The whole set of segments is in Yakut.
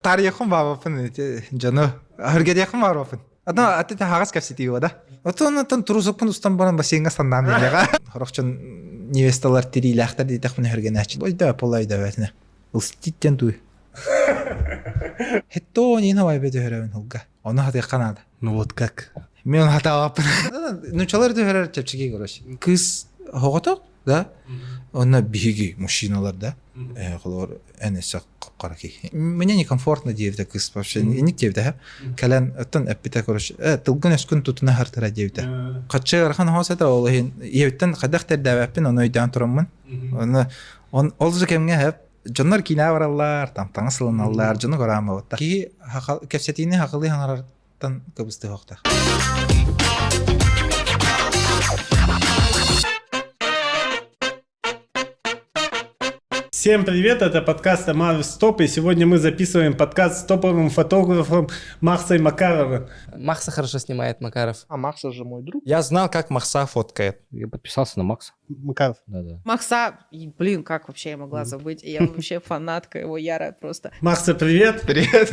Тарыйахпын баабаппын дьону өргөдиэхпин баарбаппын. Атын аты таһаҕас кэпсэтии да. Отон отон трусукпун устан баран бассейҥа саннаан диэҕэ. Хорох дьон невесталар тириилээхтэр диэтэхпинэ өргөнөөччү. Ойдоо пола өйдөөбөтүнэ. Ылститтен туй. Хеттоо нина вайбе төһөрөбүн хылга. Ону хатыахха наада. Ну вот как? Мен хатаабаппын. Нучалар төһөрөр чэпчэки короче. Кыыс хоҕото да? Онно биһиги мужчиналар да холобур эн өссө хапкара киһи. Мне некомфортно диэбитэ кыыс вообще инник диэбитэ кэлэн оттон эппитэ короче тылгын өскүн тутуна хартара диэбитэ. Хаччы ыарахан хоос этэ ол иһин ийэбиттэн хайдах тэрдээбэппин ону өйдөөн тураммын. Оны он ол же кэмҥэ хэп дьоннор киинэ бараллар, там таҥас ылыналлар, дьону көрөөн Киһи кэпсэтиини хакылыы хаҥарартан кыбыстыһыахтаах. Всем привет, это подкаст Амар Стоп, и сегодня мы записываем подкаст с топовым фотографом Махсой Макаровым. Махса хорошо снимает Макаров. А Макса же мой друг. Я знал, как Махса фоткает. Я подписался на Макса. Макаров. Да-да. Макса, блин, как вообще я могла забыть? Я вообще фанатка его ярая просто. Макса, привет. Привет.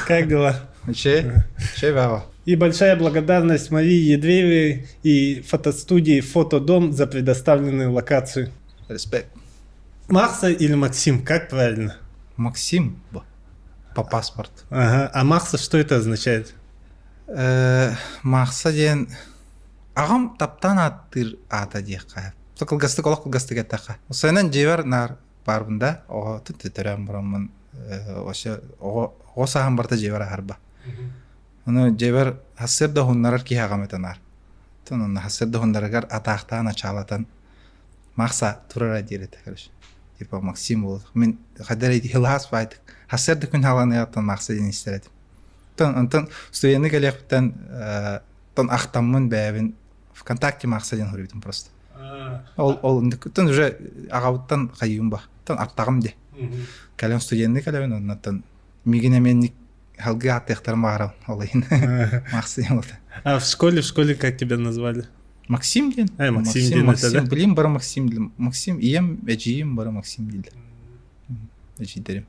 Как дела? Че? Че, баба? И большая благодарность Марии Едвеевой и фотостудии «Фотодом» за предоставленную локацию. Респект. Макса или Максим, как правильно? Максим по паспорту. Ага. А Макса что это означает? Макса диэн аҕам таптаан ааттыыр аата диэххэ. Кылгастык олох кылгастык эттэххэ. Сайынан дьиэбэр наар баарбын да, оҕо төрөөн бараммын осе оҕо сааһым барыта дьиэбэр аһарба. Ону дьиэбэр сарсыарда уһуннарар киһи аҕам этэ наар. Онно сарсыарда уһуннарыгар атаахтаан ачаалатан Макса турара диир этэ короче. Типа Максим буолуох. Мин хайдах эрэ хылаас баайдык. Сарсыарда күн хааланыаҕыттан Макса диэн истэр этим. Онтон онтон студенты кэлиэхпиттэн тон ахтаммын бэйэбин ВКонтакте Макса диэн суруйбутум просто. Ол ол тон уже аҕабыттан хайыым ба. Тон аттаҕым де. Кэлэн студенты кэлэбин оннуттан мигин эмиэ халгы ааттыахтарын баҕарабын ол иһин Макса диэн буолта. А в школе как тебя назвали? Максим диэн. Максим диэн Максим, это, да? Блин, бары Максим диэн. Максим, ийэм, эдьиийим бары Максим дииллэр. Эдьиийдэрим.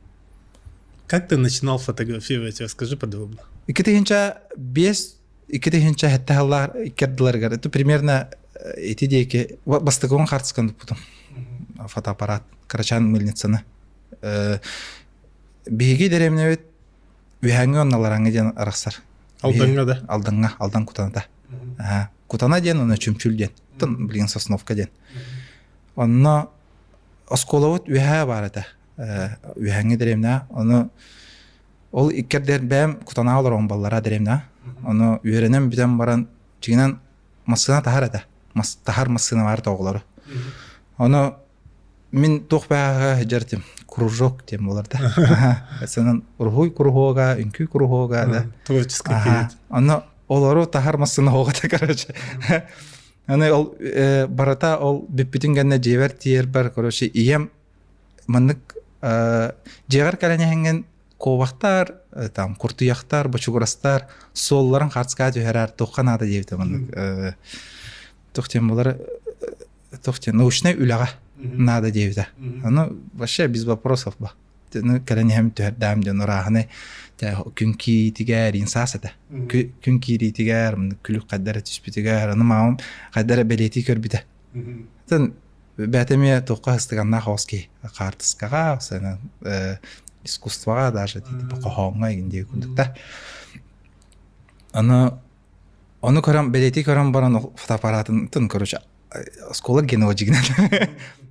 Как ты начинал фотографировать? Расскажи подробно. 2005 2007 сыллар иккердилэригэр это примерно ити диэки бастакы хартыскан туппутум фотоаппарат кырачаан мыльницаны биһиги дэриэбинэбит үһээҥҥи уонна аларааҥҥы диэн арахсар. Алдаҥҥа да? Алдаҥҥа, Алдан Кутаната. Кутана диэн уонна Чүмчүл диэн. Оттон билигин Сосновка диэн. Онно оскуолабыт үөһээ баар этэ. Үөһээҥҥи дэриэбинэ. Ону ол иккэрдэр бэйэм Кутанаҕа олорон баллара дэриэбинэ. Ону үөрэнэн бүтэн баран дьиҥинэн массыына таһар этэ. Таһар массыына баар оҕолору. Ону Мин туох бааһа сылдьар этим кружок диэн буолар да. Сынан уруһуй куруһуога, үҥкүү куруһуога да. Творческий период. Онно олору таһар массыына оҕото короче. Аны ол барыта ол бүппүтүн кэннэ дьиэбэр тиийэрбэр короче ийэм маннык дьиэҕэр кэлэн иһэҥҥин куобахтар, там куртуйахтар, бочугурастар суолларын хаарцкаа түһэрэр туохха наада диэбитэ маннык туох диэн буолар туох диэн научнай үлэҕэ наада диэбитэ. Ону вообще без вопросов ба. Кэлэн иһэм түһэрдэм диэн урааһыны күн киириитигэр инсаас этэ. Күн киириитигэр күлүк хайдара түспүтүгэр ону маамам хайдара бэлиэтии көрбүтэ. Тэн бэйэтэ эмиэ туохха ыстыганнаах оҕус киһи хаартыскаҕа, искусствоҕа даже типа хоһооҥҥо игин диэки курдук да. Аны Ону көрөн, бэлиэтии көрөн баран фотоаппаратын короче, оскуола генеалогигынан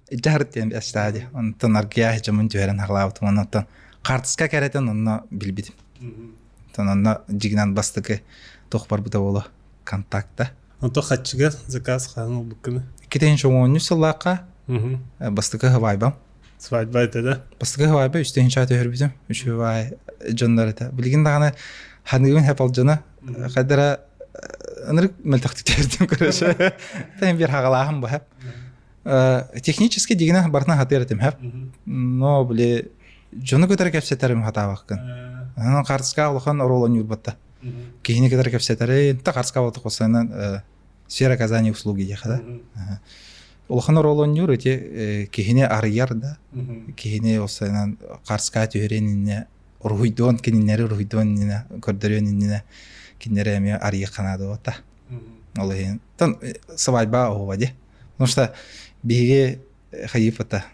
дьаһарыт диэн стадия. Онтон аргыйа дьомун түһэрэн хаҕалаабытым. Онтон хаартыска кэрэтэн онно билбитим. Онтон онно дьигинэн бастакы туох барбыта буолуо контакта. Онто хаччыга заказ хаан ылбыккыны? 2013 сыллаахха бастакы свадьбам. Свадьба это да? Бастакы свадьба үстүһүнчэ түһэрбитим. Үчүгэй дьоннор этэ. Билигин даҕаны ханыыбын хэп алдьана хайдара ынырык мөлтөхтүк түһэрдим короче. Тэн бир хагалааһын бу хэп. Технически дигинэ барытын хатыыр этим хэп. Но били дьону кытары кэпсэтэрим хатаабаккын. Анан хартыска улахан оруол оонньуурбатта. Киһини кытары кэпсэтэрин, та хартыска болтох сфера оказания услуги диэхэ да. Улахан оруолу оонньуур ити киһини арыйар да, киһини осайынан харска түһэрин иннинэ уруһуйдуон кинилэри уруһуйдуон иннинэ көрдөрүөн иннинэ кинилэри эмиэ арыйыахха наада буолта. Ол иһин тон свадьба оһуба дии. Потому что биһиги хайыппыта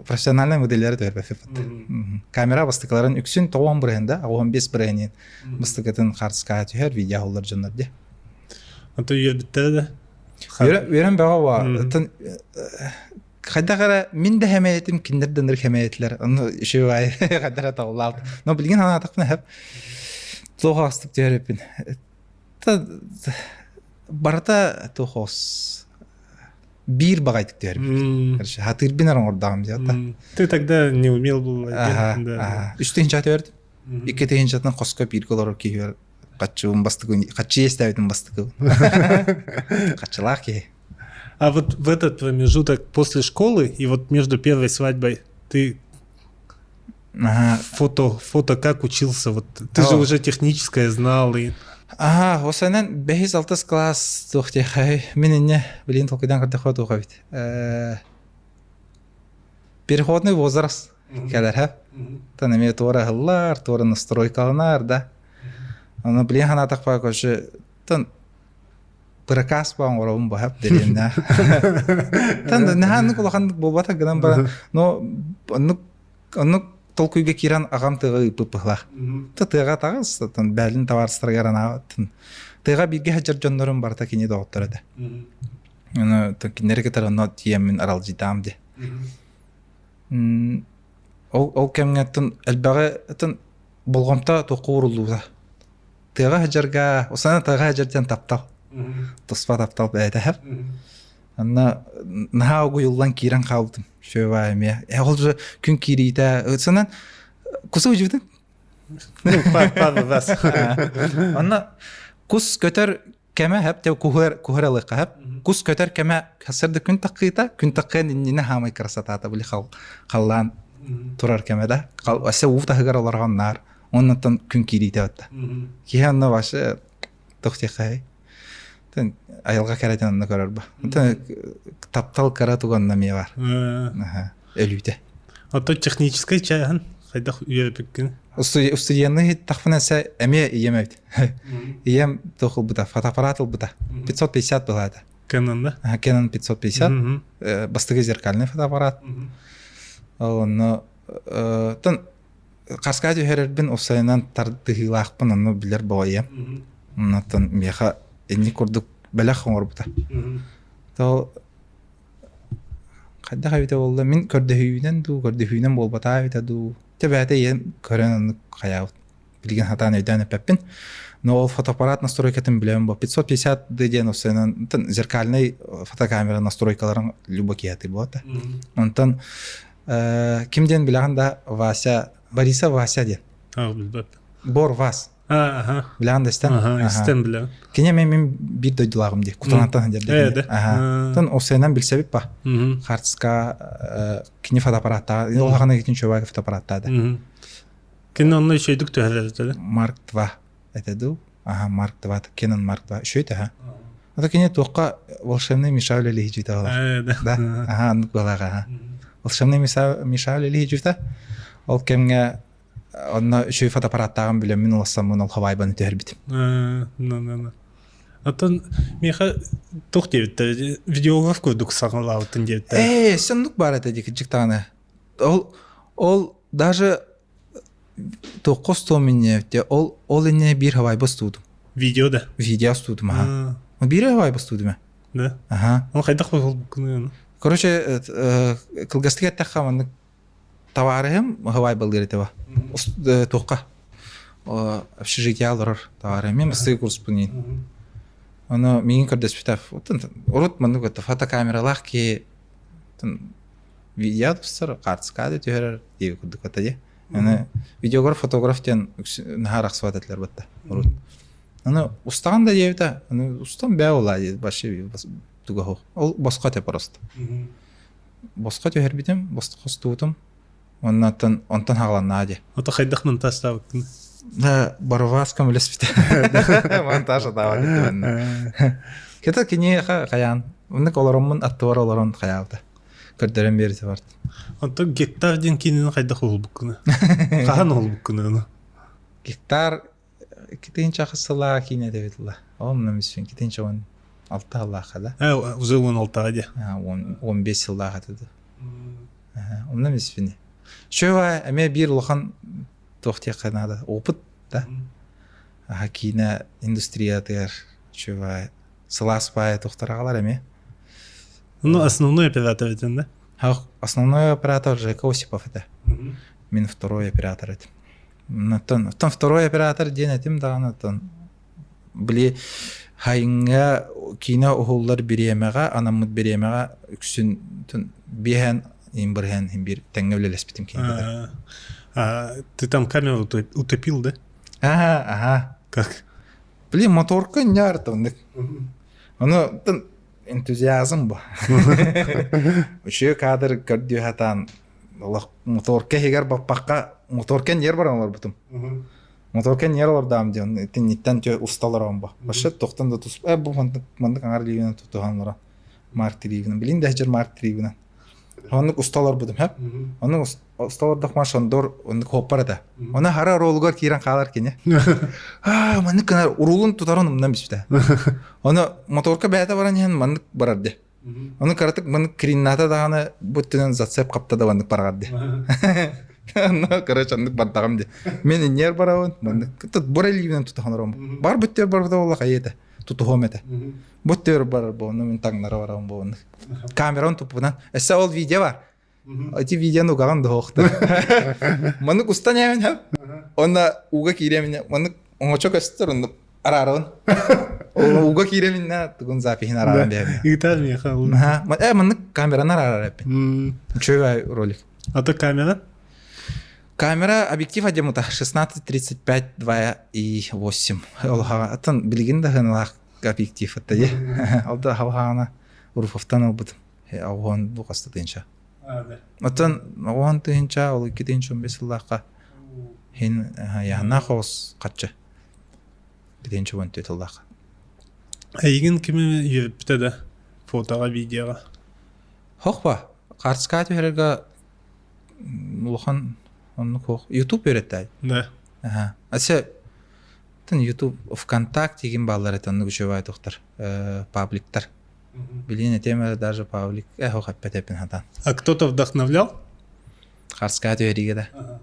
профессиональный модельлери түһэрбэппит. Камера бастакыларын үксүн 90 бырыһында, 95 бырыһынын бастакытын хаарыскаҕа түһэр видео аһыллар дьоннор дии. Ото үөрбүттэрэ да? Үөрэн бөҕө буо. Оттон хайдах эрэ мин да хэмэйэтим, кинилэр да ынырык хэмэйэтилэр. Ону үчүгэй хайдах эрэ табыллаабыт. Но билигин санаатахпына хэп туох астык түһэриппин. Барыта туох ос биир баҕайытык түһэрбит. Короче, хатыырбын эрэ оҥордоҕум дии. Ты тогда не умел был. Ага, Үс тыһыынча түһэрдим. Икки тыһыынчатын хоско бииргэ олорор киһи хаччыбын бастыкы хаччы иэстээбитим бастыкыбын. Хаччылаах киһи. А вот в этот промежуток после школы и вот между первой свадьбой ты ага. фото, фото как учился? Вот ты же уже техническое знал и... Ага, осанан бэһис алтыс класс туох диэхэй мин инне билин толкуйдан көрдөххө туох эбит. Переходный возраст кэлэр һэ. Тан эмиэ туора аһыллар, туора настройкаланар да. Аны билин санаатахпа короче тан быракаас баан оҥоробун баһап дэриэннэ. Тан наһаа улахан буолбата гынан баран, но оннук оннук толкуйга киирэн аҕам тыаҕа ыыппыт быһылаах. Та тыаҕа таҕыс, тан бээлин табаарыстарыгар анаабыт. Тыаҕа бииргэ сылдьар дьоннорум барыта кини доҕоттор этэ. Аны кинилэри кытары онно тиийэммин аралдьыйдаам дии. Ол ол кэмҥэ тын элбэҕи тын болҕомто туохха ууруллуута. Тыаҕа сылдьарга, осана тыаҕа сылдьар диэн таптал. Туспа таптал бэйэтэ һэр. Анна наһаа угуйуллан киирэн хаалбытым. Шөбаа эмиэ. Э ол же күн киириитэ сынан кусу үжүбүтүн. Ну, пару раз. Онно кус көтөр кэмэ хэп те куһар куһар алыка хэп кус көтөр кэмэ хасырды күн таккыыта күн таккыан иннинэ хаамай красотата били хал халлаан турар кэмэ да ася уу таһыгар олоргон наар оннуттан күн киириитэ батта киһи онно вообще тохтихай тен айылга кэрэтин онно көрөр ба таптал кара туганна эмиэ бар өлүүтэ Ото техническэй чааһын хайдах үөрөпүккүн? Устудьуоннуу иһиттэхпинэ сэ эмиэ ийэм эбит. Ийэм туох ылбыта, фотоаппарат ылбыта. 550 была это. Canon да? Canon 550. Бастакы зеркальный фотоаппарат. Ол онно тон хаска түһэрэрбин уопсайынан тардыһыылаахпын онно билэр боҕойем. Оннуттан миэхэ инник курдук бэлэх оҥорбута. То Хайдах эбитэ буолла, мин көрдөһүүнэн дуу, көрдөһүүнэн буолбатаа эбитэ дуу. Дьэ бэйэтэ ийэм көрөн оннук хайаабыт. Билигин сатаан өйдөөн эппэппин. Но ол фотоаппарат настройкатын билэбин бо 550 D диэн уопсайынан зеркальный фотокамера настройкаларын любо киһи буолта. Онтон ким диэн билэҕин да Вася Бориса Вася диэн. Аа билбэт. Бор Вас. Аха. Билэҕин да истэн? Аха, истэн билэҕин. Кини мен мин биир дойдулааҕым дии, Кутанаттан сылдьар дии. Аха. Тон осенан билсэбит па. Хартска кини фотоаппараттаа, улахан китин чувак фотоаппараттаа да. Кини онно үчөйдүк түһэрэр Марк 2 это ду. Аха, Марк 2, Canon Марк 2 үчөйт аха. Ата кини туохха волшебный миша үлэлиһи жүйті алар. Да. Аха, аннык балаға. Аха. Волшебный миша үлэлиһи жүйті. Ол кемге Онно үчүгэй фотоаппараттааҕын билэммин улассаммын ол хабаайбаны түһэрбитим. Оттон миэхэ туох диэбиттэр видеограф курдук саҥалаабытын диэбиттэр. Ээ, соннук баар этэ дии даҕаны. Ол ол даже туохха устуом иннинэ ол ол иннинэ биир хабаайба устуутум. Видео да? Видео устуутум аха. Биир хабаайба устуутум ээ. Да? Аха. Ол хайдах буолбуккун? Короче, кылгастык эттэххэ маннык Табаарыһым Хавайбалыыр этэ ба. Туохха общежитие олорор табаарыһым. Мен бастакы курспун иин. Ону миигин көрдөспүтэ. Урут маннык это фотокамералаах киһи видео тупсар, хаартыска да түһэрэр дии курдук это дии. Аны видеограф, фотограф диэн наһаа арахсыбат этилэр батта урут. Аны устаҕын да диэбитэ, аны устан бээ буолаа диэт вообще туга суох. Ол босхо этэ просто. Босхо түһэрбитим, босхо хостуутум. Оннуттан онтон хаҕаланнаа дии. Ото хайдах монтажтаабыккын? Да, Барваска үлэспитэ. Монтаж атаабат этим. Кета киниэхэ хайаан. Оннук олороммун аттыбар олорон хайаабыта. Көрдөрөн биэритэ барт. Онтон гектар диэн киинини хайдах уһулбуккуна? Хаһан уһулбуккуна ону? Гектар 2 сылаа киинэ этэбит ыла. Ол мына миспин 216 сыллаахха да. Э, уже 16-га дии. 15 сыллаах этэ да. Онно миспини. Шөва эмиэ биир улахан туох диэххэ наада опыт да. Аха киинэ индустриятыгар шөва сылаас баайа тухтараҕалар эмиэ. Ну, основной оператор этин да? Основной оператор Жека Осипов этэ. Мин второй оператор этим. Оттон, оттон второй оператор диэн этим даҕаны оттон били хайыҥҥа киинэ уһуллар бириэмэҕэ анаммыт бириэмэҕэ үксүн биэһэн иин бырыһан иһин биир тэҥҥэ үлэлэспитим киинэҕэ. А, ты там камеру утопил, да? Ага, ага. Как? Блин, моторка няртоннык. Ону энтузиазм бу. Үчүгэй кадр көрдүү сатаан олох моторка иһигэр баппакка моторка ньиэр баран олорбутум. Моторка ньиэр олордаам диэн тинниттэн тө уста олорон бу. Вообще тохтон да тус э бу мандык мандык аҥар илиибинэн тутуһан олорон Марк Триевинэн билин да сдьар Марк Триевинэн. Оннук уста олорбутум хөп. Оннук уста олордохма Шондор оннук хоппар этэ. Оны хара оруолугар киирэн хаалар кини. Аа маннык гынар уруулун тутарын умнан биспитэ. Оны моторка бэйэтэ баран иһэн маннык барар де. Оны кыратык маннык кринната даҕаны бу өттүнэн зацеп хапта да маннык барар де. Ну, короче, оннук бардаҕым де. Мен инньэр барабын, маннык бура илиибинэн тутахан ороммун. Бар бүттүөр барбыта буолла хайа этэ. Тутуһуом этэ. Бу өттүгэр барар буолну мин таҥнара барабын буолуннук. Камераны туппунан. Өссө ол видео бар. Ити видеоны угаҕын дуһуохта. Маннык устан ээмин хөп. Онна уга киириэминэ маннык оҥочо көстөр оннук араарабын. Уга киириэминэ тугун запиһин арааран биэрэбин. Ыытар миэхэ. Э маннык камераны араарар эппин. Үчүгэй ролик. А то камера? Камера объектив одемута 16-35 2,8. Ол атын билигин да хыналаах объектив атта дии. Ол да халхаана Руфовтан ылбытым. Оҕуһун бу хаста тыынча. Оттон оҕуһун тыынча ол 2 тыынча 15 сыллаахха хин яһана хоос хаччы. 2 тыынча 14 сыллаахха. Эйигин кими үөрпүтэ да фотоҕа, видеоҕа? Хохпа, карточка түһэрэргэ улахан оннук суох. Ютуб үөрэттээй. Да. Аха. Ася тын Ютуб, ВКонтакте ким бааллар это оннук үчүгэй тухтар пабликтар. Билин этем даже паблик э хох эппет эппин хатан. А кто-то вдохновлял? Харска түһэригэ да.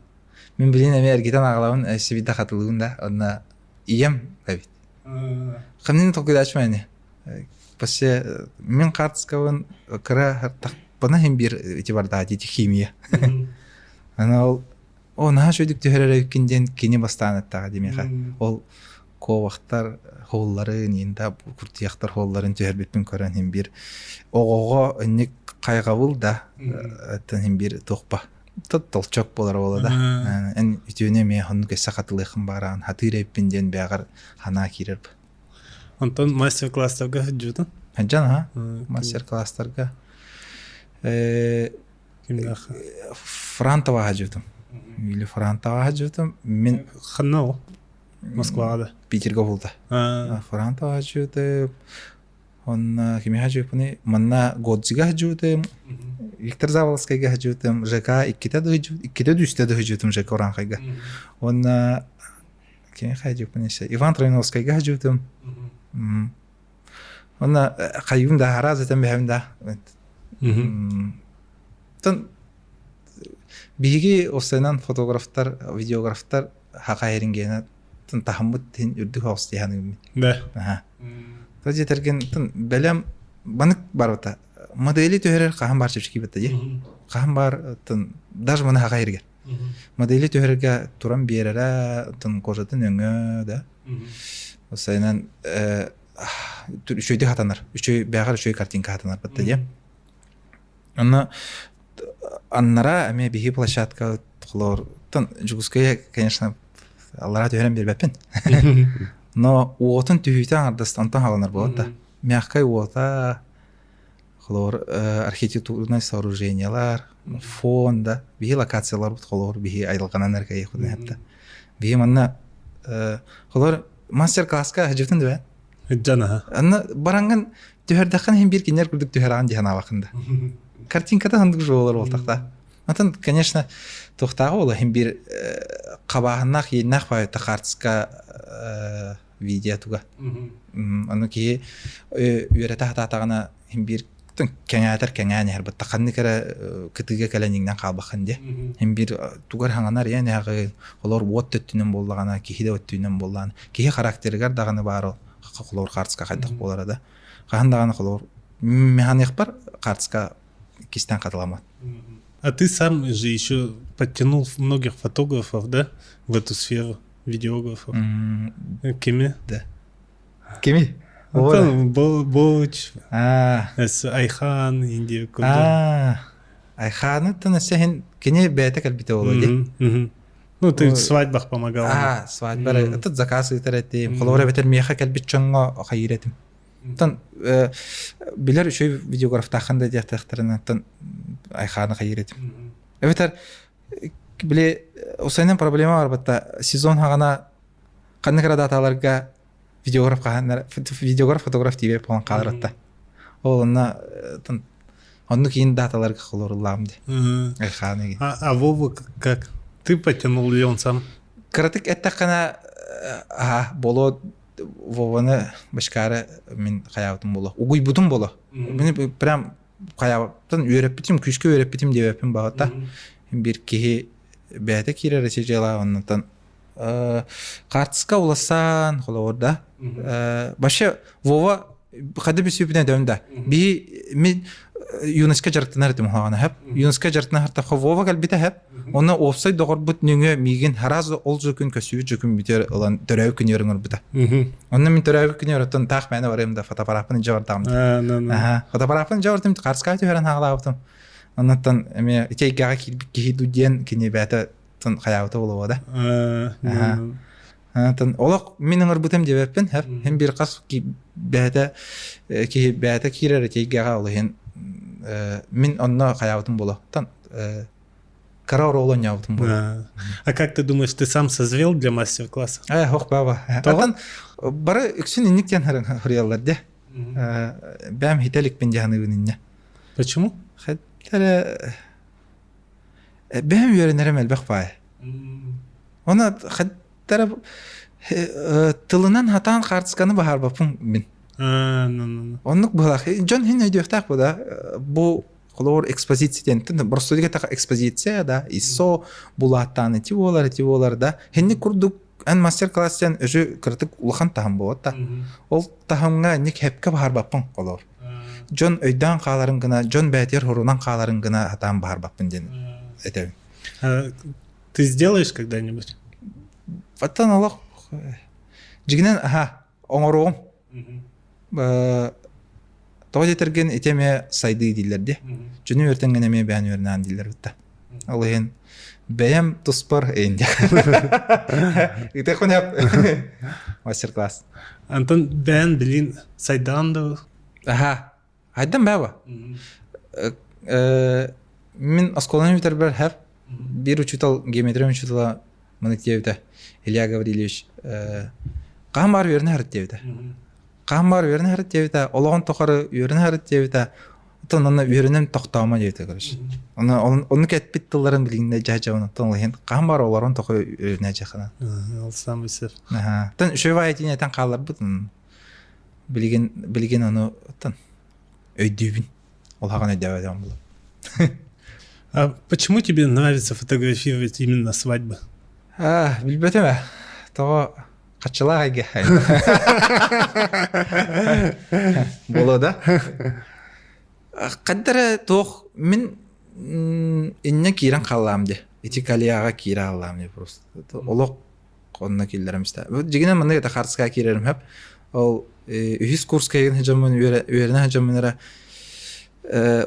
Мин билин эми эргитен аҕалабын өссө биирдэ хатылыыбын да онно ийэм эбит. Ханнын толкуйдааччым ини. После мин карточкабын кыра тахпына иһин биир ити бардаа дии химия. Аны ол о наһаа үчүгдүк түһэрэр эбиккин диэн кини бастаан эттэҕэ димиэхэ. Ол куобахтар хоолларын инда куртуйахтар хоолларын түһэрбиппин көрөн иһин биир оҕоҕо инник хайҕабыл да оттон иһин биир туохпа толчок буолар буола да эн үтүөнү эмиэ оннук өссө хатылыаххын баараан хатыыр эбиппин диэн бэҕэр санаа киирэр Онтон мастер-класстарга сылдьыбытын? Сылдьан аха. Мастер-класстарга Кимнээх? Франтова сылдьыбытым. Или Франтова сылдьыбытым. Мин Ханна ол? Москваҕа да? Питерга булда. Франтова сылдьыбытым. Онно кимиэхэ сылдьыбыппыный? Манна Годзига сылдьыбытым. Виктор Заволоцкайга сылдьыбытым. ЖК иккитэ да иккитэ да үстэ да сылдьыбытым ЖК Уранхайга. Уонна Кимиэхэ дьиэппин эссе Иван Троиновскайга сылдьыбытым. Уонна хайыыбын да араас этэн бэһэбин да. Тон биһиги уопсайынан фотографтар, видеографтар хака эрингиэнэ тын таһыммыт тин үрдүк оҕус диэханыгым. Да. Аха. То дьиэтэргин тын бэлэм банык барбыта. Модели түһэрэр хаһан бар чэпчэки битта дии. Хаһан бар тын даже маны хака эргер. Модели түһэргэ туран биэрэрэ, тын кожатын өҥө да. Сайынан үчүгэйдик хатанар. Үчүгэй бэҕэр үчүгэй картинка хатанар батта дии. Онно аннара эмиэ биһи площадка холоор тын Дьокуускайга, конечно, аллараа түһэрэн биэрбэппин. Но уотун түһүүтэ аҥардас онтон халанар буолар да. Мягкай уота Холобур, архитектурнай сооружениелар, фон да, биһи локацияларбыт холобур биһи айылҕанан эркэйиэхпитин эһэтте. Биһи манна холобур мастер-класска сылдьыбытын дыбэ. Дьанаһа. Анна баранган Түһэрдэххин иһин биир кинилэр курдук түһэрэҕин дии санаабаккын да. Картинката хандык же буолар буолтахта. Онтон, конечно, туохтааҕы буола иһин биир хабааһыннаах иэннээх баайта хаартыска видео туга. Ону киһи үөрэтэ сатаатаҕына иһин биир кэҥээтэр кэҥээн иһэр бытта ханнык эрэ кытыыга кэлэн иҥнэн хаалбаххын диэ. Иһин биир тугар хаҥанар иэн эһэҕин олор уот өттүнэн буоллаҕына киһи да өттүнэн буоллаҕына киһи характерыгар даҕаны баар ол холобур хаартыска хайдах буолара да хаһан даҕаны холобур механиахпар хаартыска кистэн хатыламмат. А ты сам же еще подтянул многих фотографов, да, в эту сферу, видеографов. Кими? Да. Кими? Боч, Айхан, Индия. Айханы тын кини бэйэтэ кэлбитэ буолуо дии. Ну, ты в свадьбах помогал. А, свадьбар. Этот заказ ыытар этим. Холобура эбэтэр миэхэ кэлбит дьоҥҥо хайыыр этим. Оттон билэр үчүгэй видеографтааххын да диэхтэхтэринэ, оттон Айхааны хайыыр этим. Эбэтэр били усайнан проблема бар батта сезон хаҕана ханнык эрэ даталарга видеограф хаһаннар видеограф фотограф тиийбэт буолан хаалар Ол онно оннук иин даталарга холоруллаам ди. Айхааны. А Вова как? Ты потянул ли он сам? Кыратык эттэххинэ аха боло Вованы башкары мин хаябытым боло. Угуйбутум боло. Мин прям хаябыттан үөрэппитим, күүскэ үөрэппитим диэбэппин баҕата. Бир киһи бэйэтэ киирэр эчи дьыала оннуттан хаартыска уласан холобур да вообще Вова хады бүсүүпүнэ дөм да би мин юноска дьарыктанар этим уһаҕана хэп юноска дьарыктанар хартахха Вова кэлбитэ хэп онно уопсай доҕорбут нөҥүө миигин хараас ол же күн көссүүбүт же күн бүтэр ылан төрөөбүт күнүгэр ыҥырбыта онно мин төрөөбүт күнүгэр оттон таах мээнэ барыам да фотоаппарааппын илдьэ бардам фотоаппарааппын илдьэ бардым хаартыскаҕа түһэрэн хаалаабытым оннуттан эмиэ ити эйгэҕэ киирбит киһи дуу диэн кини бэйэтэ тын хайаабыта буолуо да. Тын олох мин ыҥырбытым диэбэппин хем бир хас бэйэтэ киһи бэйэтэ киирэр этигэҕэ ол иһин мин онно хайаабытым буолуо. Тан кара оруолу оонньообутум буолуо. А как ты думаешь, ты сам созрел для мастер-класса? Э, ох, баба. Атын бары үксүн инник диэн хоруйаллар де. Бэм хителикпин дьаһаныыбын инне. Почему? Хэттере Бэйэм үөрэнэрим элбэх баай. Оны хаттара тылынан хатаан хаартысканы баһаарбаппын мин. Оннук быһалаах. Дьон хин өйдүөхтээх бу да. Бу холобур экспозиция диэн боростуойга таха экспозиция да ИСО булааттаан ити буолар ити буолар да хинник курдук эн мастер-класс диэн өзү кыратык улахан таһым буолат да ол таһымҥа ник хепке баһаарбаппын холобур Дьон өйдөөн хааларын гына, дьон бэйэтигэр хорунан хааларын гына сатаан баһарбаппын диэн этэбин. Ты сделаешь когда-нибудь? Оттон олох дьигинэн аха оҥоруом. Тоҕо диэтэргин ити эмиэ сайдыы дииллэр дии. Дьону үөртэҥҥин эмиэ бэйэн үөрэнээн дииллэр бытта. Ол иһин бэйэм туспар эйин Итехун мастер-класс. Антон бэйэн билин сайдаан да Аха. Айдан баба. Мин оскуоланы бүтэрбэр хэр бир учутал геометрия учутала маны диэбитэ Илья Гаврильевич хаһан баар үөрэнэ сырыт диэбитэ. Хаһан баар үөрэнэ сырыт диэбитэ, олоҕун тухары үөрэнэ сырыт диэбитэ. Оттон онно үөрэнэн тохтоомо диэбитэ короче. Оны ону кэтпит тылларын билигинде жа-жа оттон ол иһин хаһан баар олорон тохо үөрэнэ жахана. Ол самый сыр. Аха. Оттон үчүгэй этиини этэн хаалларбыт. Билигин билигин ону оттон өйдүүбүн. Ол хаҕан өйдөөбөтөҕүм буолуо. А почему тебе нравится фотографировать именно свадьбы? А, билбэтим ээ. Тоҕо хаччылаах эйгэ. Буолуо да? Хаддара туох мин инньэ киирэн хааллаам дии. Ити кальяға киирэ хааллаам дии просто. Олох онно киллэрим истэ. Дьигинэн маннык это хаарыска киирэрим хөп. Ол үһүс курска егин хажаммын үөрэнэ хажаммын эрэ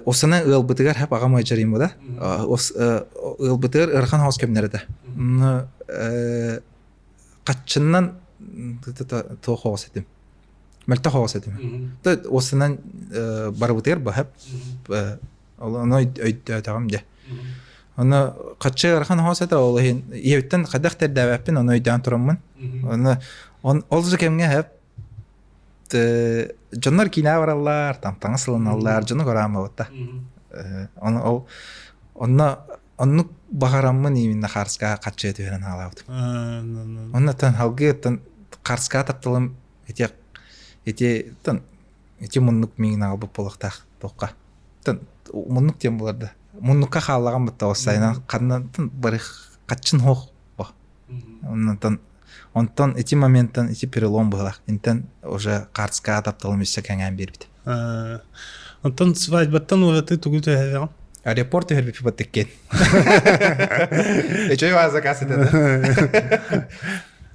осана ыалбытыгар хап аҕам ыалдьарым да ыалбытыгар ыарахан хоос кэмнэр этэ. Хаччыннан туох хоос этим. Мөлтөх хоос этим. Осынан барыбытыгар баһап Ону өйдөөтөҕүм дьэ. Ону хаччы ыарахан оһоос этэ ол иһин ийэбиттэн хайдах тэрдээбэппин ону өйдөөн тураммын. Ону ол же кэмҥэ хэп Дьоннор киинэ бараллар, там таҥас ылыналлар, дьону көрөөн Оны ол онно оннук баҕараммын именно хаарыска хаччы түһэрэн хаалаабытым. Оннотон халгыаттан хаарыска тапталым ити ити тан ити муннук миигин аҕалбыт буолуохтаах туохха. Тан муннук диэн буолар да. Муннукка хааллаҕым бытта осайынан ханнан бары хаччын хоох бо. Оннотон онтон ити моменттан ити перелом быһылах. Интен уже хаарыска тапталым өссө кэҥээн биэрбит. Онтон свадьбаттан ураты тугу түһэрэҕин? Аэропорт түһэрбит баттыккен. Эчей баа заказ этэ да.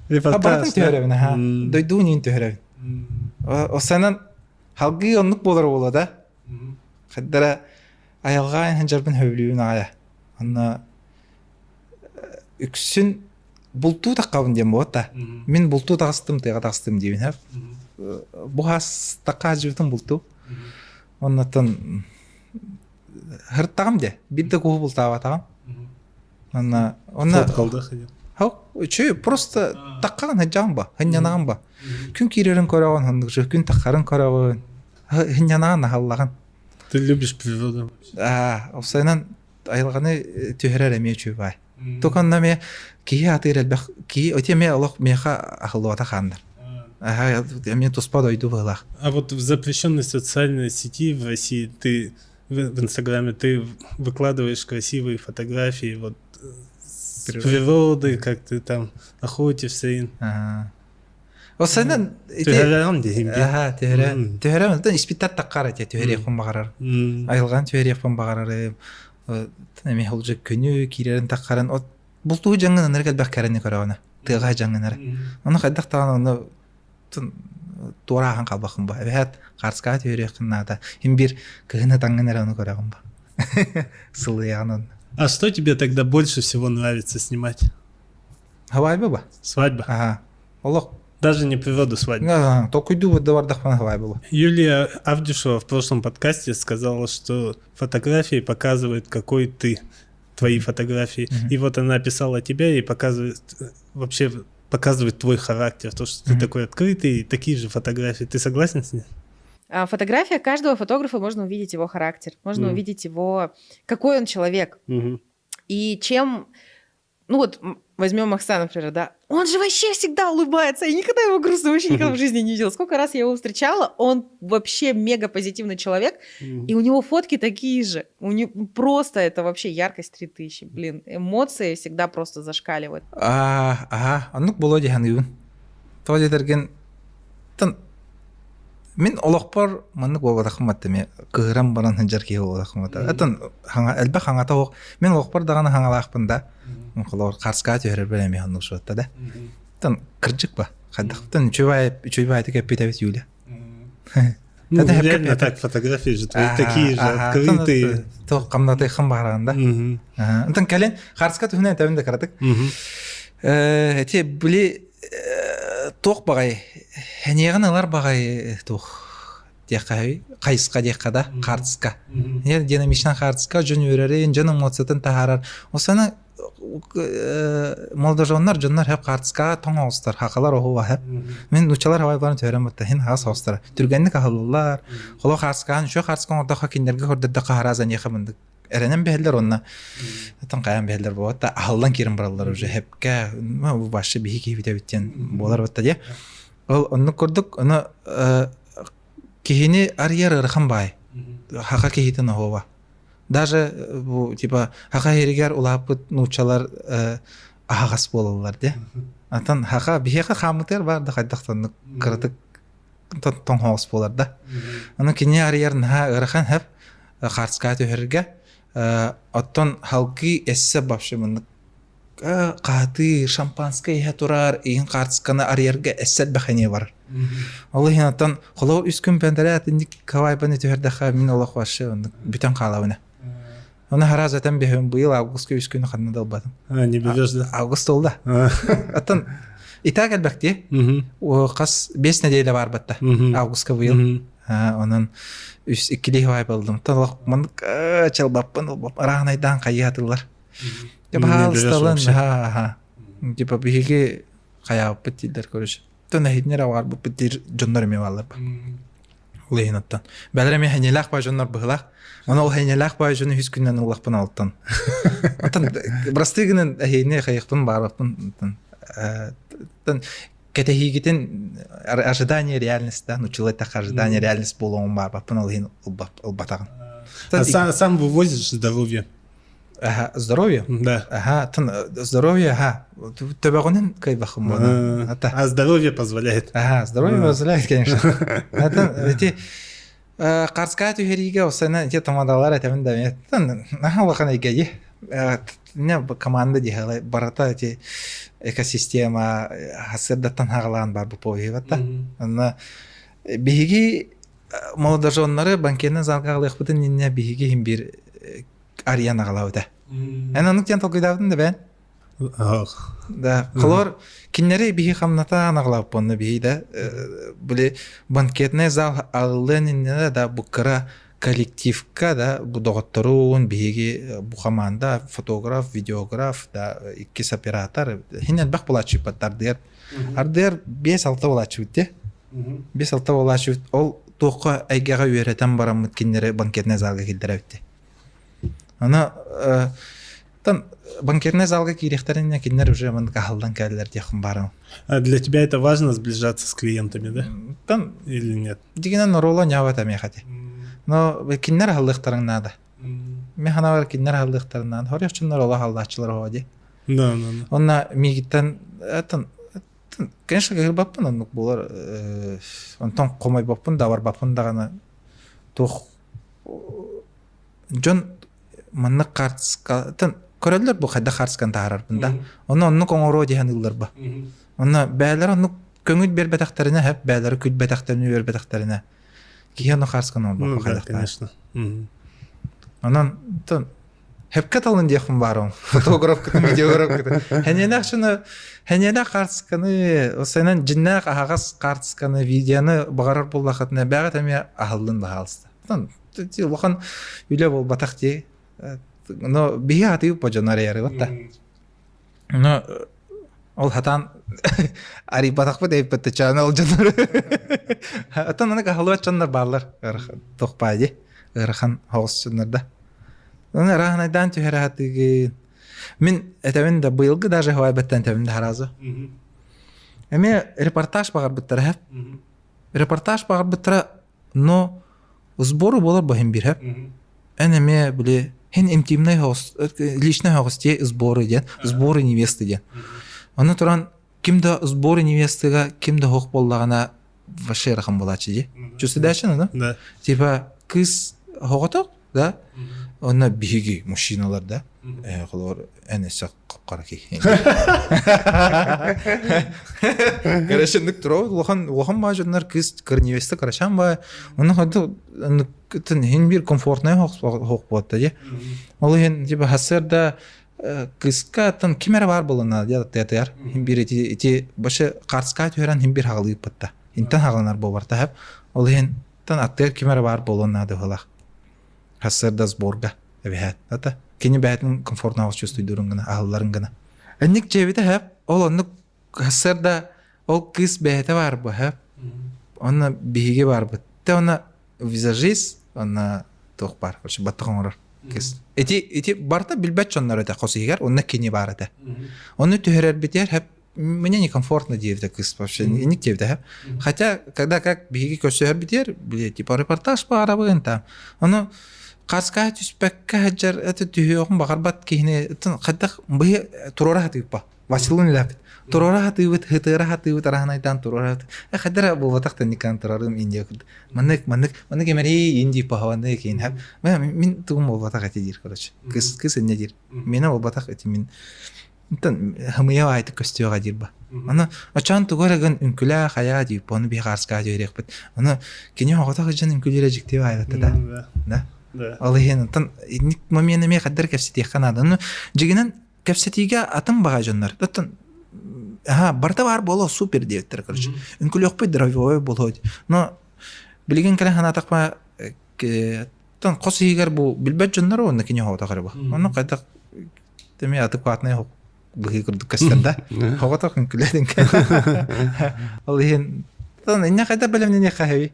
Репортаж. Барытын түһэрэбин аха. Дойдуун иин түһэрэбин. Осанан халгыы оннук буолар буола да. Хаддара айылҕа ханжарбын хөбүлүүбүн аҕая. Онно үксүн бултуу таххабын диэн буолта. Мин бултуу таҕыстым, тыаҕа таҕыстым диибин хэп. Бу хас такка сылдьыбытым бултуу. Оннотон хыртаҕым де. Биир да куһу бултаабатаҕым. Онно онно Үчү просто таккаҕын сылдьаҕын ба, хынньанаҕын ба. Күн киирэрин көрөҕүн, оннук күн таххарын көрөҕүн, хынньанаҕын аһаллаҕын. Ты любишь природу? Аа, осайынан айылҕаны түһэрэр эмиэ үчүгэй баай. Токонно эмиэ киһи атыыр элбэх киһи оти эмиэ олох миэхэ аһыллыбата хааннар. Аха, эмиэ туспа дойду быһылаах. А вот в запрещенной социальной сети в России ты в Инстаграме ты выкладываешь красивые фотографии вот с природы, как ты там охотишься. И... Ага. Осанан Түһэрэн диһим. Аха, түһэрэн. Түһэрэн, онтон испиттар таккар эти түһэриэхпин баҕарар. Айылҕан түһэриэхпин баҕарар. Эми холдьу күнү киирэрин таккарын от бултуу дьаҥын ынырык элбэх кэрэни көрөҕүнэ. Тыаҕа дьаҥынар. Ону хайдах даҕаны ону туорааһын халбахын ба. Эбэһээт хаарскаҕа түһэриэххин наада. Им бир кыһын ытаҥҥын эрэ ону көрөҕүн ба. Сылыйаҕын онно. А что тебе тогда больше всего нравится снимать? Свадьба ба? Свадьба. Ага. Олох. Даже не природу свадьбы. Толкуйдуу бардахпына свадьба. Юлия Авдюшева в прошлом подкасте сказала, что фотографии показывают, какой ты, твои фотографии. Mm-hmm. И вот она описала тебя и показывает вообще показывает твой характер, то, что mm-hmm. ты такой открытый, и такие же фотографии. Ты согласен с ней? Фотография каждого фотографа можно увидеть его характер, можно mm-hmm. увидеть его, какой он человек. Mm-hmm. И чем ну вот возьмем Макса, например, да, он же вообще всегда улыбается, я никогда его грустно вообще никогда в жизни не видела. Сколько раз я его встречала, он вообще мега позитивный человек, и у него фотки такие же. У него просто это вообще яркость 3000, блин, эмоции всегда просто зашкаливают. А, ага, оннук буолуо дии саныыбын. Тоҕо диэтэргин мин олохпор маннык буолбатахпын батта эмиэ кыһыран баран сылдьар киһи буолбатахпын батта. Оттон элбэх хаҥата суох. Мин олохпор даҕаны хаҥалаахпын да. Холобур харскаа түһэрэрбэр эмиэ оннук суотта да. Оттон кырдьык ба. Хайдахтан үчүгэй үчүгэй баайытык эппит эбит Юля. Ну, реально так, фотографии же твои такие же, открытые. Туох хамнатыаххын баҕараҕын да. Онтон кэлин харска түһүнэн этэбин да кыратык. Эти били туох баҕай эниэҕин ылар баҕай туох диэххэ хайысха диэххэ да хаартыска. Динамичнай хаартыска дьон үөрэрин, дьон эмоциятын таһаарар. Осана молодожоннор дьоннор хөп хаартыскаҕа тоҥ оҕустар хахалар оһуба хөп мин нууччалар хабай түһэрэн бутта хин хаас оҕустара түргэнник аһыллаллар холо хаартыскаҕын үчүгэй хаартыска оҥордоххо кинилэргэ көрдөрдөххө хараас эниэхэ мындык эрэнэн биһэллэр уонна тон хайаан биһэллэр буолбат аһыллан киирэн бараллар уже хепке башы биһи киһибит эбит диэн буолар батта диэ ол оннук курдук ону киһини арыйар ыарахан баай хаха киһитин оһуоба Даже бу типа хаха иһигэр улааппыт нууччалар аһаҕас буолаллар дии. Антон хаха биһиэхэ хааммытыгар баар да хайдах тоннук кыратык тоҥхоҕос буолар да. Ону кини арыйар наһаа ыарахан хэп хаарскаа түһэргэ оттон халгыы эссе вообще маннык хаатыы шампанское иһэ турар иһин хаартысканы арыйарга эссе элбэх эмиэ барар. Ол иһин оттон холобур үс күн пэнтэрээт инник кавайбаны түһэрдэххэ мин олох вообще оннук бүтэн хаалабына. Оны хараас этэн биһэм быйыл августка үс күнү ханна да ылбатым. А, не берешь, да? Август олда. Оттон и так элбэхти. Хас 5 неделя бар батта. Августка быйыл. Онон үс иккилии вайб ылдым. Тон олох маннык чалбаппын араанайдаан хайыатылар. Баһаалысталын, ха Типа биһиги хайаабыппыт дииллэр короче. Тон эһитинер аваарбыппыт диир дьоннор эмиэ бааллар. Ол иһин оттон. Бэлэр эмиэ хэньэлээх баай дьоннор быһылаах. Оны ол хэньэлээх баай дьону үс күннэн ыллахпын алтан. Оттон бырастыы гынан эһиини хайыхпын баарбаппын оттон оттон кэтэһиигитин ожидание реальность да нуччалыы эттэххэ ожидание реальность буолуоҕун баарбаппын ол иһин ылбатаҕым. А сам, сам вывозишь здоровье? Ага, здоровье? Да. Ага, тын здоровье, ага. Төбөҕүнэн кыайбахым буолан. А здоровье позволяет. Ага, здоровье позволяет, конечно. Это эти Карская түһэриигэ осана ити тамадалар этэмин да тын наһаа улахан эйгэйи. Не команда диһала барата эти экосистема хасырдаттан хагалаан бар бу поһибатта. Онно биһиги молодоженнары банкетный залга алыахпытын иннэ биһиги иһин биир арыйан аҕалаабыта. Эн оннук диэн толкуйдаабытын да бэйэн? Да, холор кинилэри биһи хамнатаан аҕалаабыт онно биһи да били банкетный зал аллыан иннинэ да бу кыра коллективка да бу доҕотторуун биһиги бу команда фотограф, видеограф да иккис оператор хин элбэх булааччыппат ардыгар ардыгар 5-6 булааччыбыт де 5-6 булааччыбыт ол туохха эйгэҕэ үөрэтэн бараммыт кинилэри банкетный залга киллэрэбит Аны тан банкетный залга киириэхтэринэ кинилэр уже маннык аһыллан кэллэр диэххин баарым. А для тебя это важно сближаться с клиентами, да? Тан или нет? Дигинен оруола ньаабат эмиэхэ ти. Но кинилэр аһыллыахтарын наада. Мен ханабар кинилэр аһыллыахтарын наада. Хорьохчуннар ола аһыллааччылар оҕо ди. Да, да, да. Онна миигиттэн тан конечно кыһырбаппын оннук буолар онтон хомойбоппун да барбаппын даҕаны туох дьон маннык хаартыскатын көрөллөр бу хайдах хаартысканы таһаарарбын да онно оннук оҥоруо диэн ылларба онно бээлэр оннук көҥүл биэрбэтэхтэринэ хэп бээлэри күлбэтэхтэринэ үөрбэтэхтэринэ киһи ону хаартысканы оҥорбокко конечно онон Хепке талын диэхпин баарым. Фотографкытын, видеографкытын. Хэньэнэх шыны, хэньэнэх хаартысканы, осенен дьиннээх аһаҕас хаартысканы, видеоны баҕарар буоллахытына бэҕэ эмиэ аһыллын баһаалыста. Улахан үлэ буолбатах дии. Но биһи атыы по дьон арыйары да. Но ол хатаан арыйбатахпыт эйпэтте чаана ол дьоннор. Оттон аны аһылыбат дьоннор бааллар. Тохпаа дии. Ыарахан хоҕус дьоннор да. Оны ыраахынайдаан түһэрэ хатыгын. Мин этэбин да быйылгы даже хавайбаттан этэбин да харазы. Эмиэ репортаж баҕарбыттара хэп. Репортаж баҕарбыттара, но сбору буолар баһын бир хэп. Эн эмиэ били хин интимный хоҕус, личный хоҕус тие сборы диэн, сборы невесты диэн. Оны туран ким да сборы невестыга ким да хоох буоллаҕына вообще ыарахан буолааччы дии. Чувствуешь, да? Да. Типа кыыс хоҕотох, да? Онно биһиги мужчиналар да холоор эн өссө хапкара киһи. Короче, нык тура улахан улахан баа дьоннор кыыс невеста карачан баа. Онно ходу хин бир комфортный хоох буотта дии. Ол иһин типа хасырда кыска аттан ким эрэ баар буолана дия тыатыгар хин бир ити ити башы карска түһэрэн хин бир хагалыыппытта интен хагаланар буолбарта хэп ол иһин тан аттыгар ким эрэ баар буолуон наада быһылаах хассыарда сборга эбэһээт ата кини бэйэтин комфортно чувствуйдурун гына аһылларын гына энник дьиэбитэ хэп ол оннук хассыарда ол кыыс бэйэтэ баар бу хэп онно биһиги баарбыт те онно визажист онно туох баар короче баттах оҥорор кыыс ити ити барыта билбэт дьоннор этэ хос иһигэр онно кини баар этэ ону түһэрэрбитигэр хэп мне некомфортно диэбитэ кыыс вообще инник диэбитэ хэп хотя когда как биһиги көрсөһөрбүтүгэр били типа репортаж баарабын там ону хаска түспэккэ сылдьар это түһүөҕүн баҕарбат киһини хайдах быһы туруора сатыыппа Василын үлэпит. Туруора хатыыбыт, хытыара хатыыбыт, араһанайдаан туруора хатыы. Э, хайдара буолбатах тэнникан турарым Индия курдук. Маннык, маннык, маннык эмэрий Индия пахаваны киин хап. Мин тугум буолбатах эти диир, короче. Кыс, кыс инне диир. Мене буолбатах эти мин. Онтон хымыйа айтык көстүөҕэ диир ба. Аны очоон тугу эрэ гын үҥкүлээ хайаа диир, ону биһи хаарскаа диэриэхпит. Аны кини оҕотох дьон үҥкүлүүрэ дьикти баайбатта да. Да. Ол иһин онтон инник момент эмиэ хаддар кэпсэтиэххэ наада. Ону дьигинэн кэпсэтиигэ атын баҕа дьоннор оттон аха барыта баар буолуо супер диэбиттэр короче үҥкүлүөхпүт драйвовой буолуо но билигин кэлэн санаатахпа тон хос иһигэр бу билбэт дьоннор уонна кини хоҕотох эрэ бу онно хайдах эмиэ адекватный быһыы курдук көстөр да хоҕотох үҥкүлээтин ол иһин тон инне хайдах бэлэмнэниэххэ хэби.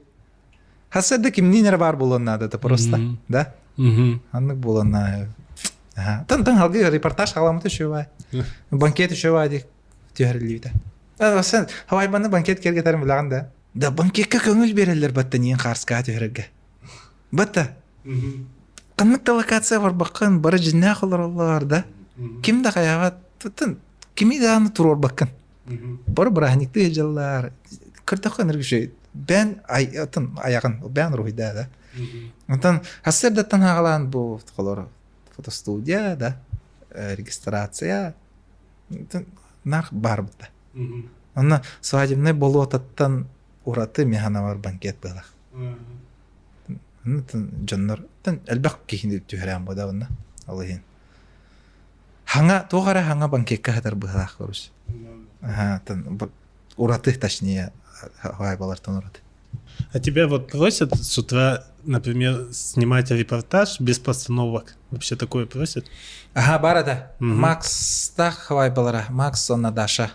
Хасса да кимниин эрэ баар буолуон наада это просто, да? Аннык буолуон наада. Тан тан халгы репортаж халамыта үчүгэй. Банкет үчүгэй дии түһэриллибитэ. Сен хавайбаны банкет кергетерин билэҕин да. Да банкетка көҥүл биэрэллэр батта ниин хаарскаа түһэрэргэ. Батта. Ханнык да локация барбаккын, бары дьиннээх олороллор да. Ким да хайаҕа тын кими даҕаны туруорбаккын. Бары бырааһынньыктыы сылдьаллар. Көрдөххө ынырык үчүгэй. Бээн атын айаҕын, бээн уруһуйдаа да. Онтон сарсыардаттан хаалаан бу холор фотостудия да, регистрация нар баар бутта. Онно свадебный болуотаттан ураты механавар банкет буолар. Дьоннор элбэх киһини түһэрэн бу да онно. Ол иһин. Хаҥа туох эрэ хаҥа банкекка сытар быһыылаах короче. Ага, ураты точнее балартан ураты. А тебя вот просят с утра, например, снимать репортаж без постановок? Вообще такое просят? Ага, бар это. Макс так балара. Макс, он Даша.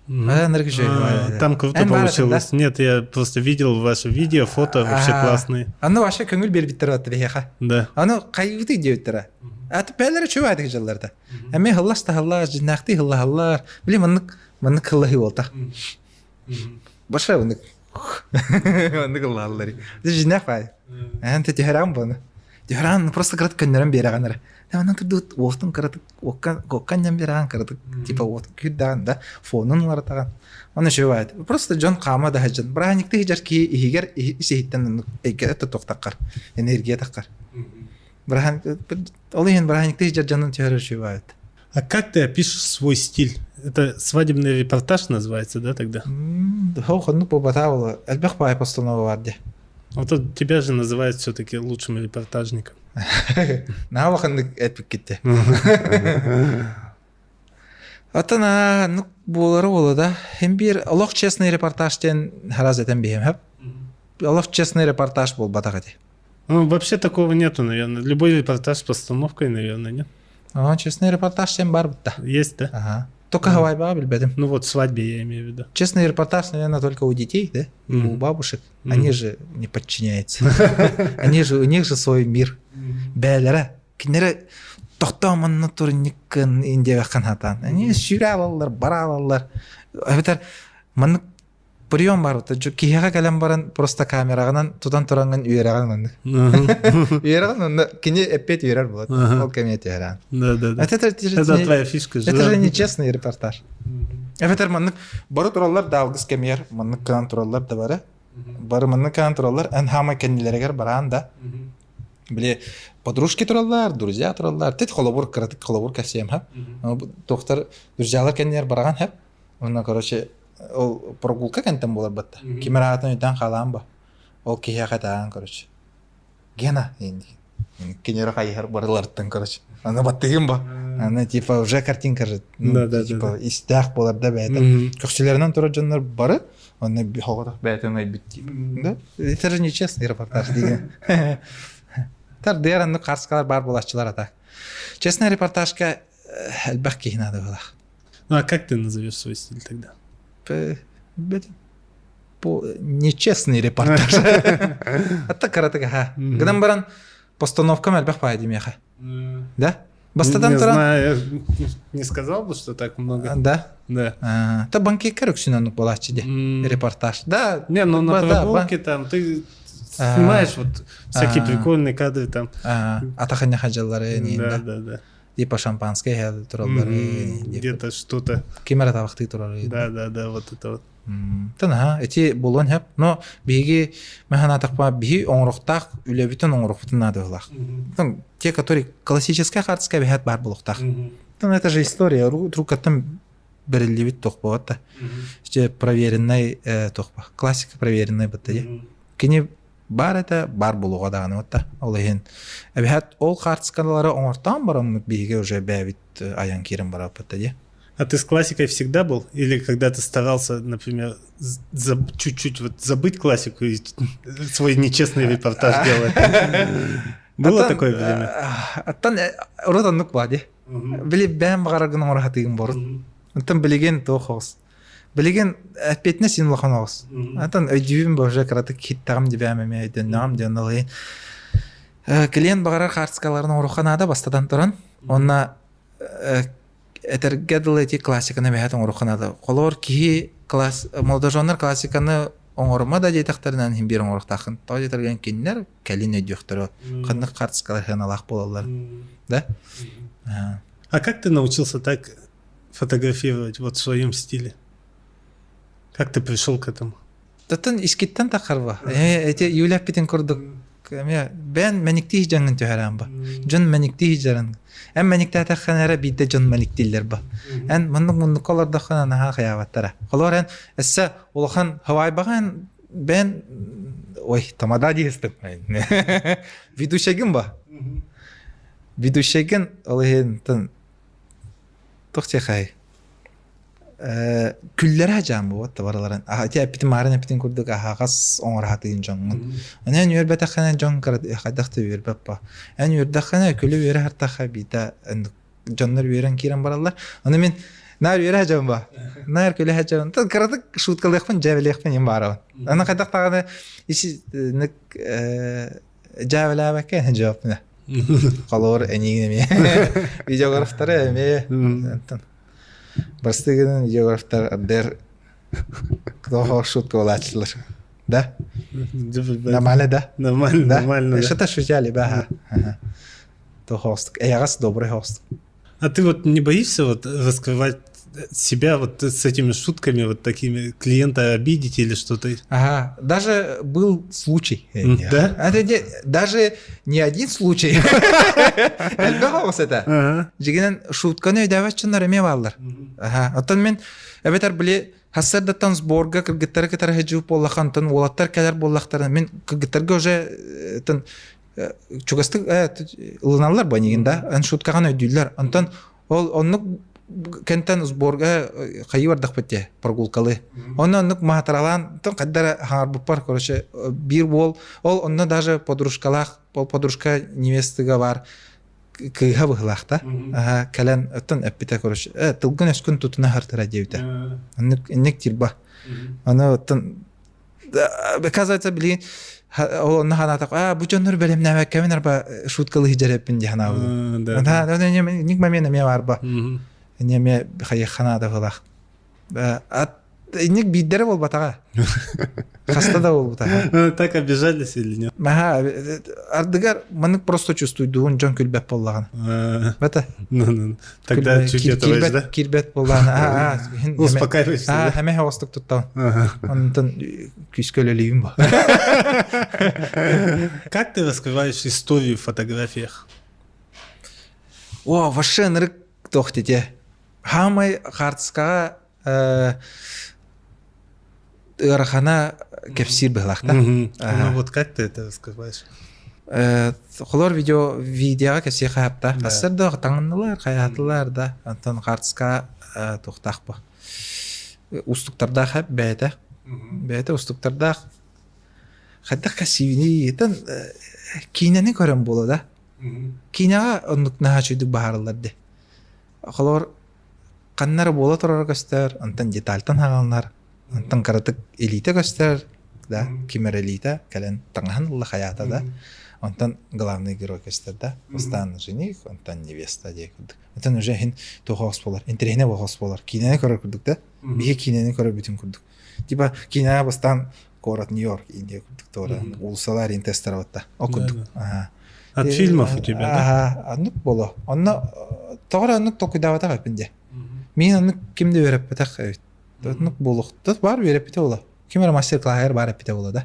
Там круто получилось. Нет, я просто видел ваше видео, фото вообще классные. Аны вообще көңүл биэрбиттэр атты биһиэхэ. Да. Аны хайыбыты диэбиттэрэ. Аты бээлэрэ чүө атык дьалларда. Эми хыллас та хыллас, жиннаахты хыллаһаллар. Били маннык маннык хыллаһы буолта. Баша маннык маннык хыллаһаллар. Жиннаах бай. Эн түһэрэн буону. Түһэрэн просто кырат көннөрөн биэрэҕин эрэ. Онон турдут уостун кыратык уокка ньам биэрэҕин кыратык типа уот күүрдэҕин да фонун уларытаҕын. Оны үчүгэй Просто дьон хаама да сылдьан. Бырааһынньыкты сылдьар киһи иһигэр ис иһиттэн эйгэ тохтаххар, энергия таххар. Ол иһин бырааһынньыкты сылдьар дьонун түһэрэр үчүгэй А как ты опишешь свой стиль? Это свадебный репортаж называется, да, тогда? Хоннук буолбатаа элбэх баай постанова бар дии. Вот тебя же называют все-таки лучшим репортажником. Наһаа улаханнык эппиккитте. Оттон ну буолара буола да. Хим биир олох честный репортаж диэн хараз этэн биһим хөп. Олох честный репортаж буолбатах эти. Ну, вообще такого нету, наверное. Любой репортаж с постановкой, наверное, нет? А, честный репортаж диэн бар бутта. Есть, да? Ага. Только Гавайба билбэтим. Ну вот свадьбе я имею в виду. Честный репортаж, наверное, только у детей, да? У бабушек. Они же не подчиняются. Они же, у них же свой мир. Бээлэрэ. Кинилэр тохтоо манна турниккын индиэбэххин хатаан. Они сүүрэ алаллар, бара алаллар. Эбэтэр маннык прием бар киһиэхэ кэлэн баран просто камераҕынан тутан тураҥҥын үөрэҕин маннык. Үөрэҕин онно кини эппиэт үөрэр буолат. Ол кэмиэ түһэрэн. Да, да, да. Это, это твоя фишка же. Это же нечестный репортаж. Эбэтэр маннык бары тураллар да алгыс кэмиэр маннык кынан тураллар да бары. Бары маннык кынан тураллар эн хаамай кэннилэригэр бараан да. Били подружки тураллар, друзья тураллар. Тет холобур кыратык холобур кэпсиэм хэп. Тохтар друзьялар кэннилэр бараҕан хэп. Онно короче ол прогулка кэнтэн буолар батта. Ким эрэ аатын өйдөөн хаалаан ба. Ол киһиэхэ таан короче. Гена кинера хайыһар барыларыттан короче. Аны баттыгым ба. Аны типа уже картинка же да, да, типа истээх буолар да бэйэтэ. Көхсүлэринэн турар дьоннор бары онно хоҕотох бэйэтин айбыт типа. Да? Это же нечестный репортаж деген. Тардыар аннык харскалар бар буолааччылар ата. Честный репортажка элбэх киһи надо было. Ну а как ты назовешь свой стиль тогда? По нечестный репортаж. Атта кыратык ха. Гынан баран постановкам элбэх баай димиэхэ. Да? Бастатан Не туран знаю, я не сказал бы, что так много. Да? Да. Та банкеккер үксүн оннук буолааччы ди. Репортаж. Да. Не, ну на Да, прогулке там ты снимаешь вот всякие прикольные кадры там. Атаханья хаджаллары Да, да, да. Типа шампанское иһэ тураллары. Где-то что-то. Ким эрэ табахтыы турары. Да, да, да, вот это вот. Тын ити буолуон сөп. Но биһиги мэханаатахпа биһи оҥоруохтаах үлэбитин оҥоруохпутун наадалаах. Те, которые классическая хардская бэһэт баар буолуохтаах. Тын это же история. Рукаттан бэриллибит туох буолат да. Проверенный туох Классика проверенный бытта дии. Кини баар этэ баар буолуоҕа даҕаны отта ол иһин эбэһээт ол хаартыскалары оҥортоон бараммыт биһиги уже бэйэбит айан киирэн бараппыт дии. А ты с классикой всегда был? Или когда ты старался, например, чуть-чуть вот забыть классику и свой нечестный репортаж делать? Было такое время? Аттан урут оннук баа дии. Били бэйэм баҕараргын оҥоро сатыыгын борут. Оттон билигин туох оҕус. Билигин эппиэтинэс син улахан оҕус. Атын өйдүүбүн боже кыратык хиттаҕым дибээм эмиэ өйдөннөҕүм диэн ол иһин клиент баҕарар хаартыскаларын оҥоруохха наада бастатан туран. Онно этэргэ дылы эти классиканы бэһэт оҥоруохха наада. Холобур киһи класс молодоженнар классиканы оҥорума да диэтэхтэринэн иһин биир оҥоруохтааххын. Тоҕо диэтэргэн кинилэр кэлин өйдүөхтэрэ ханнык хаартыскалар сыаналаах буолаллар. Да? А как ты научился так фотографировать вот в своем стиле? Как ты пришел к этому? Татын искиттен тахарба. Эти Юля питин курдук эмиэ бэйэн мэниктии дьаҥын түһэрэн ба. Дьон мэниктии дьарын. Эн мэниктээтэххинэ эрэ биирдэ дьон мэниктииллэр ба. Эн муннук муннукка олордоххуна наһаа хайаабаттара. Холобур эн өссө улахан хавайбаҕа эн бэйэн ой тамада диэстим. Ведущайгын ба. Ведущайгын ол иһин туох диэхэй күллэрэ дьаам буолбат да барыларын ити эппитим маарын эппитин курдук аһаҕас оҥораһатыын дьоҥҥун эн үөрбэтэххинэ дьон хайдах да үөрбэт ба эн үөрдэххинэ күлү үөрэ сартахха биитэ дьоннор үөрэн киирэн бараллар ону мин наар үөрэ дьон ба наар күлэ дьон кыратык шуткалыахпын дьээбэлиэхпин им баарабын аны хайдах даҕаны ник дьээбэлээбэккэ жауаппына холоор эниигин эмиэ видеографтары эмиэ Бастыгынан видеографтар ардер кто шутка буолааччылар. Да? Нормально, да? Нормально, нормально. Что-то шутяли, да. То хост. Эйэҕэс добрый хост. А ты вот не боишься вот раскрывать себя вот с этими шутками, вот такими, клиента обидеть или что-то? Ага, даже был случай. Да? Это даже не один случай. Элбэх оҕус это. Дьигинэн шутканы өйдөөбөт дьоннор эмиэ бааллар. Аха. Оттон мен эбэтэр били хассардаттан сборга кыргыттары кытары сылдьыбыт буоллахха, онтон уолаттар кэлэр буоллахтарына, мен кыргыттарга уже тын чугастык ылыналлар бу эйигин да, эн шуткаҕын өйдүүллэр. Онтон ол оннук кэнтэн сборга хайыы бардахпыт дии прогулкалы. Онно оннук маатаралаан тон хайдара хаҥарбыппар короче биир уол ол онно даже подружкалаах ол подружка невестыга бар кыыһа быһылаах да кэлэн оттон эппитэ короче тылгын өскүн тутуна хартара диэбитэ оннук инник тирба аны оттон оказывается билигин ол онно ханаатах а бу дьоннор бэлэмнээбэккэбин арба шуткалы хиджэреппин дии ханаабытым ник момент эмиэ барба эмиэ хайыхханаада быһылаах ат Инник биирдэрэ буолбатаҕа. Хаста да буолбута. Так обижались или нет? Аха, ардыгар маннык просто чувствуйдуун дьон күлбэт буоллаҕына. Бата. Ну, тогда чуть этого, да? Кирбэт буоллаҕына. Успокаиваешься, да? Хэмэ хоҕостук туттаҕын. Онтон күүскэ өлөлүүм бу. Как ты раскрываешь историю в фотографиях? О, вообще ынырык туох дите. Хаамай хаартыскаҕа ыарахана кэпсиир быһылаах да. Ну вот как ты это раскрываешь? Холор видео видеоҕа кэпсиэ хаапта. Хассар да таҥыннылар, хайаатылар да. Антон хаартыска туохтаах бу. Устуктардаах бэйэтэ. Бэйэтэ устуктардаах. Хайдах кэсиини тан киинэни көрөн буола да. Киинэҕэ оннук наһаа үчүгдүк баһаарыллар ди. Холобур, ханна эрэ буола турара көстөр, онтон детальтан хааланар, онтон кыратык илиитэ көстөр, да, ким эрэ илиитэ кэлэн таҥаһын ылла хайаата да, онтон главный герой көстөр да, бастаан жених, онтон невеста диye курдук. Онтон уже иһин туох буолар, интэриэһинэй буолар буолар, киинэни көрөр курдук да, биһи киинэни көрөр бүтүн курдук. Типа киинэҕэ бастаан город Нью-Йорк, Индия курдук туора уулуссалар интестер да, ол курдук. От фильмов у тебя, да? Ага, оннук боло. Онно тоҕо эрэ оннук толкуйдаабатах эппин дии. Мин оннук ким да үөрэппэтэх эбит. Оннук буолуохтут баар үөрэппитэ буолуо. Ким эрэ мастер-класс баар эппитэ буолуо да.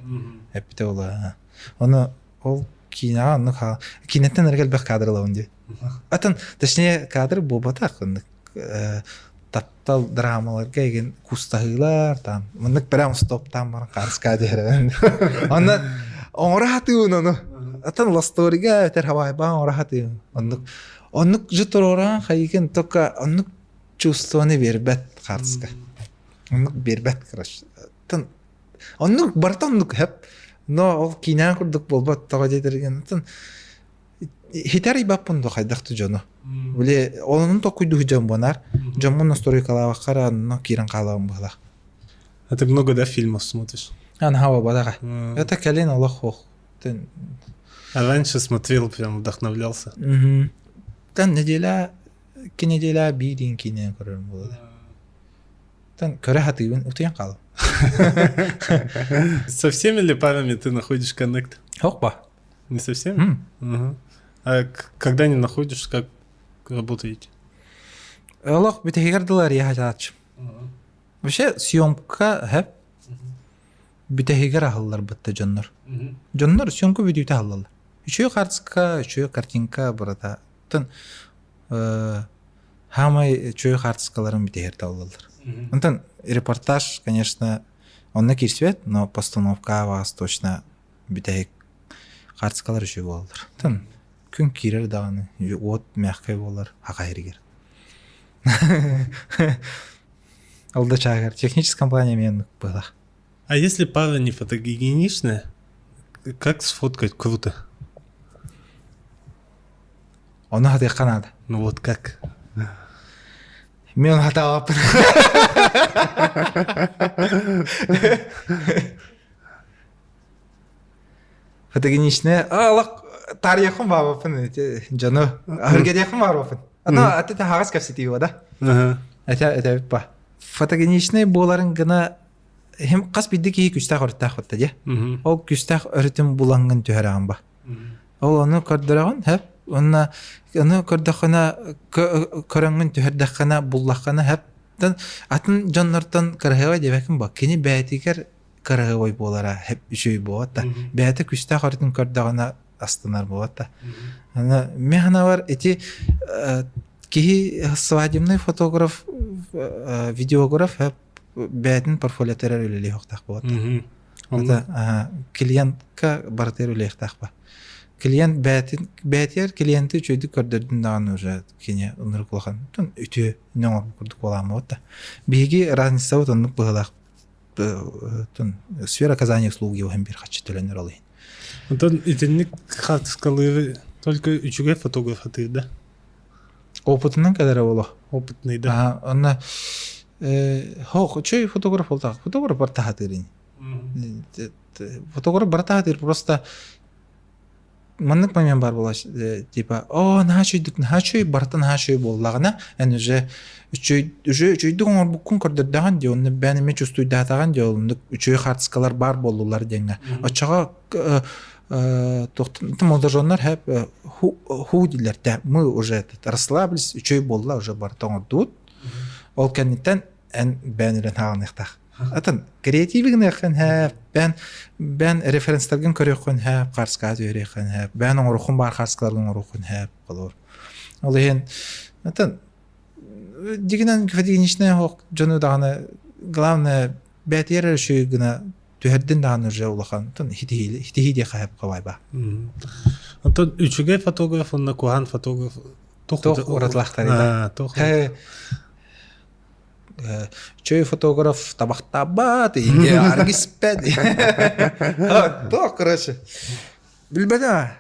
Эппитэ буолуо. Ону ол киинэҕэ оннук киинэттэн эрэ элбэх кадр ылабын дии. Атын, точнее, кадр буолбатах оннук таптал драмаларга игин кустаһыылар там маннык прям стоптаан баран хаарыска диһэрэн. Онно оҥоро хатыыбын ону. Атын ласторига этер хавайбаан оҥоро хатыыбын. Оннук оннук же туруораан хайыгын только оннук чувствоны биэрбэт хаарыска. Оннук биэрбэт короче. Атын оннук барыта оннук хэп. Но ол киинээн курдук буолбат тоҕо диэтэрген атын хитэр ыйбаппын да хайдах да дьону. Били онон токуйдуу дьон буонар. Дьоммун настройкалаабаккара онно киирэн хаалабын быһылаах. А ты много, да, фильмов смотришь? Анхава бадаға. Это кэлин олох ох. А раньше смотрел, прям вдохновлялся. Тан неделя, ки неделя биирин киинэ көрөрүм буолла. Тан көрө хатыыбын утуйан хаалым. Со всеми ли парами ты находишь коннект? Хопа. Не со всеми? Угу. А когда не находишь, как работаете? Олох бүтэһигэр дылы арыйа хачааччы. Вообще съемка хэп бүтэһигэр аһыллар бытта дьоннор. Дьоннор съемка бүтүүтэ аһыллаллар. Үчүгэй хаартыска, үчүгэй картинка барыта. Тын хаамай үчүгэй хаартыскаларын бүтэһигэр талыллар. Онтон репортаж, конечно, онно киирсибэт, но постановка вас точно бүтэһик хаартыскалар үчүгэй буолаллар. Тын күн киирэр даҕаны, уот мягкай буолар хаха иһигэр. Ол да чаагар техническая компания мен быһах. А если пара не фотогеничная, как сфоткать круто? Ону хатыахха наада. Ну вот как? Мен хатаабаппын. Фотогеничная. Алах тарыйахпын баабаппын дьону. Аһыргэтиэхпин баарбаппын. Ата ата хаҕас кэпсэтии да. Это это ба. Фотогеничный буоларын гына хем хас биирдии киһи күстээх өрүттээх батта дии. Ол күстээх өрүтүн булаҥҥын түһэрэҕин ба. Ол ону көрдөрөҕүн хэп уонна ону көрдөххүнэ көрөҥҥүн түһэрдэххинэ буллаххына хэп атын дьоннортон кыраһыабай диэбэккин ба кини бэйэтигэр кыраһыабай буолара хэп үчүгэй буолбат да бэйэтэ күстээх өрүтүн көрдөҕүнэ астынар буолбат да аны мин санаабар ити киһи свадебный фотограф видеограф бэйэтин портфолиотыгар үлэлиэхтээх буолбат да клиентка барытыгар үлэлиэхтээх ба клиент бэйэтин бэйэтигэр клиенти үчүгэйдик көрдөрдүн даҕаны уже кини ынырык улахан үтүө оҥорбут курдук буолааммыт да биһиги разницабыт оннук быһыылаах сфера оказания услуги уһун бир хаччы төлөнөр ол иһин. Онтон итинник хаартыскалыыры только үчүгэй фотограф атыыр да? Опытынан кэлэрэ боло. Опытный да. Онно хоох үчүгэй фотограф болтаах. Фотограф барта хатыыр Фотограф барта хатыыр просто маннык момент баар буолар типа оо наһаа үчүйдүк наһаа үчүй барыта наһаа үчүй буоллаҕына эн уже үчүй уже үчүйдүк оҥорбуккун көрдөрдөҕүн дии онно бэйэн эмиэ чувствуйдаатаҕын дии оннук үчүгэй хаартыскалар баар буоллулар диэҥҥэ оччоҕо молодоженнар хэп ху дииллэр да мы уже этот расслабились үчүй буолла уже барыта оҥордубут ол кэнниттэн эн бэйэн үлэн хаалыныахтаах Атын креативы гыныаххын һээп, бээн бээн референстаргын көрүөххүн һээп, харскаҕа түһэриэххин һээп, бээн оҥоруоххун баар харскаларгын оҥоруоххун һээп, холобур. Ол иһин атын дигинэн фотогеничнэй оһох дьону даҕаны главное бээтигэр эрэ үчүгэй гына түһэрдин даҕаны уже улахан хитиһии хитиһии диэххэ һээп хабайба. Онтон үчүгэй фотограф уонна куһаҕан фотограф туох уратылаахтарый туох Чөй фотограф табахтаабат, инге аргы испэт. То, короче. Билбэтэ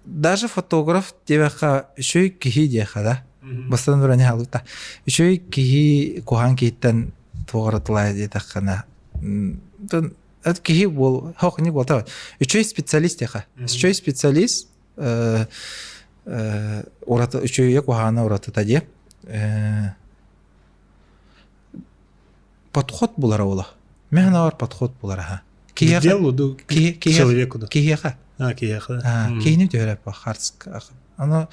даже фотограф диэххэ үчүгэй киһи диэххэ да. Бастан туран хаалбыта. Үчүгэй киһи куһаҕан киһиттэн туох ыратылаайа диэтэххинэ киһи буол хох не буолта үчүгэй специалист диэххэ. Үчүгэй специалист ураты үчүгэйэ куһаҕана уратыта диэ подход булара буола мин санаабар подход булара аха киһиэхэ человеку да киһиэхэ а киһиэхэ киһини түһэрэ харска аны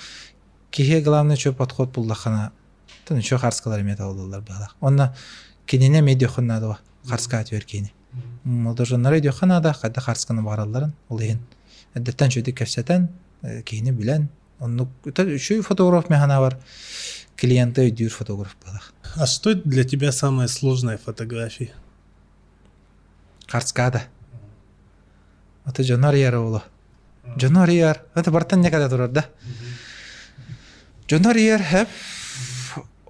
киһи главное үчүгэй подход буллаххына тын үчүгэй харскалар эмиэ табыллаллар быһалаах онно кинини эмиэ диэххин наада харска түһэр киһини молодоженнары өйдүөххэ наада хайдах харсканы баҕаралларын ол иһин эрдэттэн үчүгэйдик кэпсэтэн киһини билэн оннук үчүгэй фотограф мин санаабар клиенты өйдүүр фотограф буолар. А что для тебя самая сложная фотография? Харскада. Это дьону арыйар оҕоло. Дьону арыйар. Это бартан некада турар да. Дьону арыйар хэп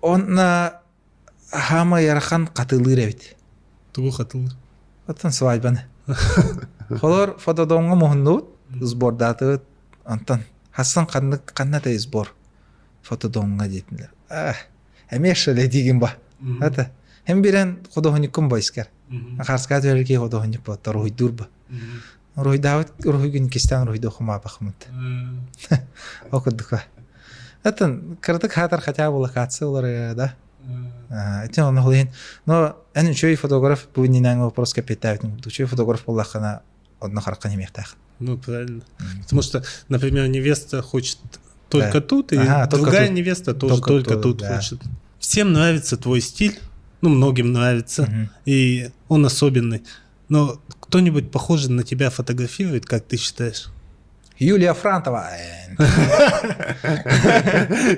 онна Хаама ыарахан хатылыыр эбит. Тугу хатылыыр? Оттон свадьбаны. Холор фотодомҥа муһуннубут, сбордаатыбыт. Онтон хассан ханнык ханна этэй сбор фотодомҥа диэтилэр. Эмиэ шале диигин ба. Это. Hem бирен художниккун бо искер. Харскаа түһэрки художник бо торуһуйдуур бо. Уруһуйдаабыт уруһуйгун кистээн уруһуйдуу хумаабахмыт. Ол курдук. Атын кыратык хаатар хотя бы локация олар да. Итин онно холуйун. Но эн үчүгэй фотограф бу иннинээҥи вопрос кэппиэттээбитин курдук. Үчүгэй фотограф буоллаххына одно харахха немиэхтээх. Ну, правильно. Потому что, например, невеста хочет только тут, и Ага, только другая тут. невеста тоже Только только, тут, тут да. хочет. Всем нравится твой стиль, ну, многим нравится, и он особенный. Но кто-нибудь похожий на тебя фотографирует, как ты считаешь? Юлия Франтова. Нет,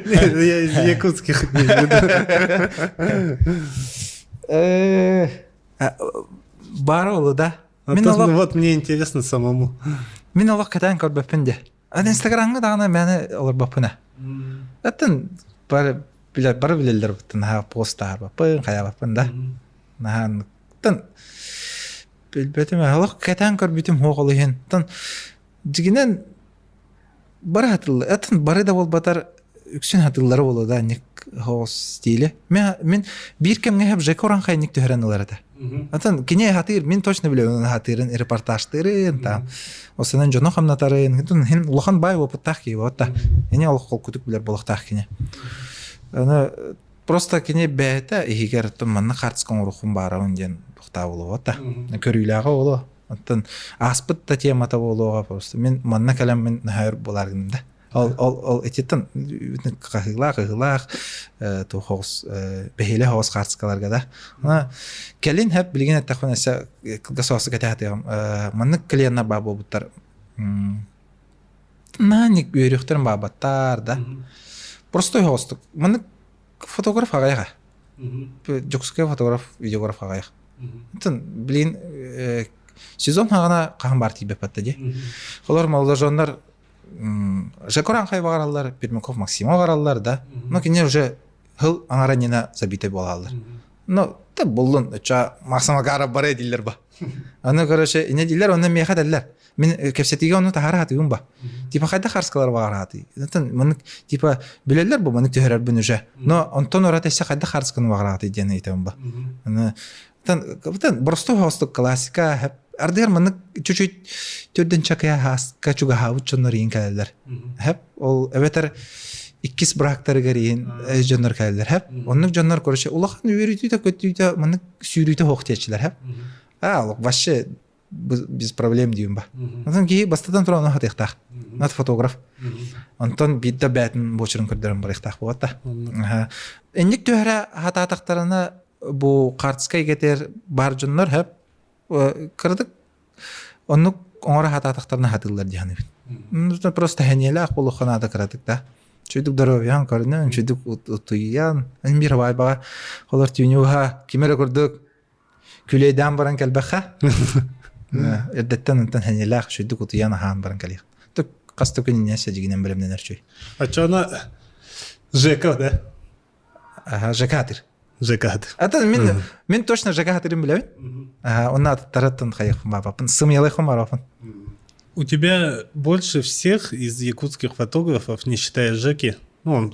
Я из якутских не веду. Баар олу да. А Мин то, олох ну вот мне интересно самому. мин олох кэтээн көрбөппүн де. Ан Инстаграмҥа даҕаны мээнэ олорбоппун. Атын бары билэр бары билэллэр буттан наһаа пост таһаарбаппын, хайаабаппын да. Наһаа тан билбэтим олох кэтээн көрбүтүм суох ол иһин. Тан дьигинэн бары хатылла атын бары да буолбатар үксүн хатыллара буолуо да ник хоос стиле. Мен мин биир кэмҥэ хэп Жека Уранхайник түһэрэн ылар этэ. Атын кини хатыыр мин точно билэбин хатыырын репортажтырын там осынан дьону хамнатарын хин улахан бай опыттаах киһи буолта. Ини олох холкутук билэр буолуохтаах кини. Аны просто кини бэйэтэ иһигэр манна хартыска оҥорухун баарабын диэн тухтаа буолуо та. Көрүүлээҕэ буолуо. Оттон ааспыт да темата буолуоҕа просто мин манна кэлэммин наһаа өр буолаар гынным да. Ол ол ол ититтэн хаһыылаах ыһыылаах туох оҕус бэһиэлэ оҕус хаартыскаларга да. Ана кэлин хэп билигин эттэхпинэ өссө кылгас соҕустук этэ маннык клиеннар баа буолбуттар наанник үөрүөхтэрин баабаттар да. Просто оҕустук маннык фотограф аҕайаха. Дьокуускай фотограф, видеограф аҕайах. Оттон блин сезон хаҕана хаһан баар тиийбэппэттэ дии. Олор молодоженнар Жекоран хай баҕараллар, Пермяков Максима баҕараллар да. Но кинилэр уже хыл аҥаранньына забитай буолаллар. Ну, та буллун, ча Максим Макаров бары дииллэр ба. Аны, короче, ине дииллэр, онно миэхэ этэллэр. Мин кэпсэтиигэ ону таһаара хатыыбын ба. Типа хайдах харскалар баҕара хатыы. Оттон маннык типа билэллэр бу маннык түһэрэрбин уже. Но онтон ураты өссө хайдах харсканы баҕара хатыы диэн ыйытабын ба. Аны Оттон боростуой соҕустук классика ардыгар маннык чуть-чуть төрдүн чакыйа хааска чугаһаабыт дьоннор иин кэлэллэр. Хэп ол эбэтэр иккис брактарыгар иин дьоннор кэлэллэр. Хэп оннук дьоннор короче улахан үөрүүтэ көтүүтэ маннык сүүрүүтэ суох диэччилэр. Хэп аа вообще без проблем диим ба. Онтон киһи бастатан туран ону хатыахтаах. Нат фотограф. Онтон биирдэ бээтин буочурун көрдөрөн барыахтаах буолла. Инник түһэрэ хатаатахтарына бу картскай кэтэр бар дьоннор хөп кыратык оннук оҥоро хатаатахтарына хатыыллар диһаныбын. Просто хэниэлээх буолуохха наада кыратык да. Чүйдүк здоровьян көрүнэн, чүйдүк утуйан, эн бир баайбаҕа олор түүнү ким эрэ курдук Күлэйдээн баран кэлбэххэ эрдэттэн онтон хэнилээх үчүгдүк утуйан аһаан баран кэлиэх. Түк хас да күн иннинэ сэдьигинэн бэлэмнэнэр үчүгэй. Оччоҕуна ЖК, да? Аха, ЖК атыр. ЖК атыр. Атын мин мин точно ЖК атырын билэбин. Аха, онно аттараттан хайыхпын баапаппын. Сымыялайхым бараппын. У тебя больше всех из якутских фотографов, не считая Жеки, ну, он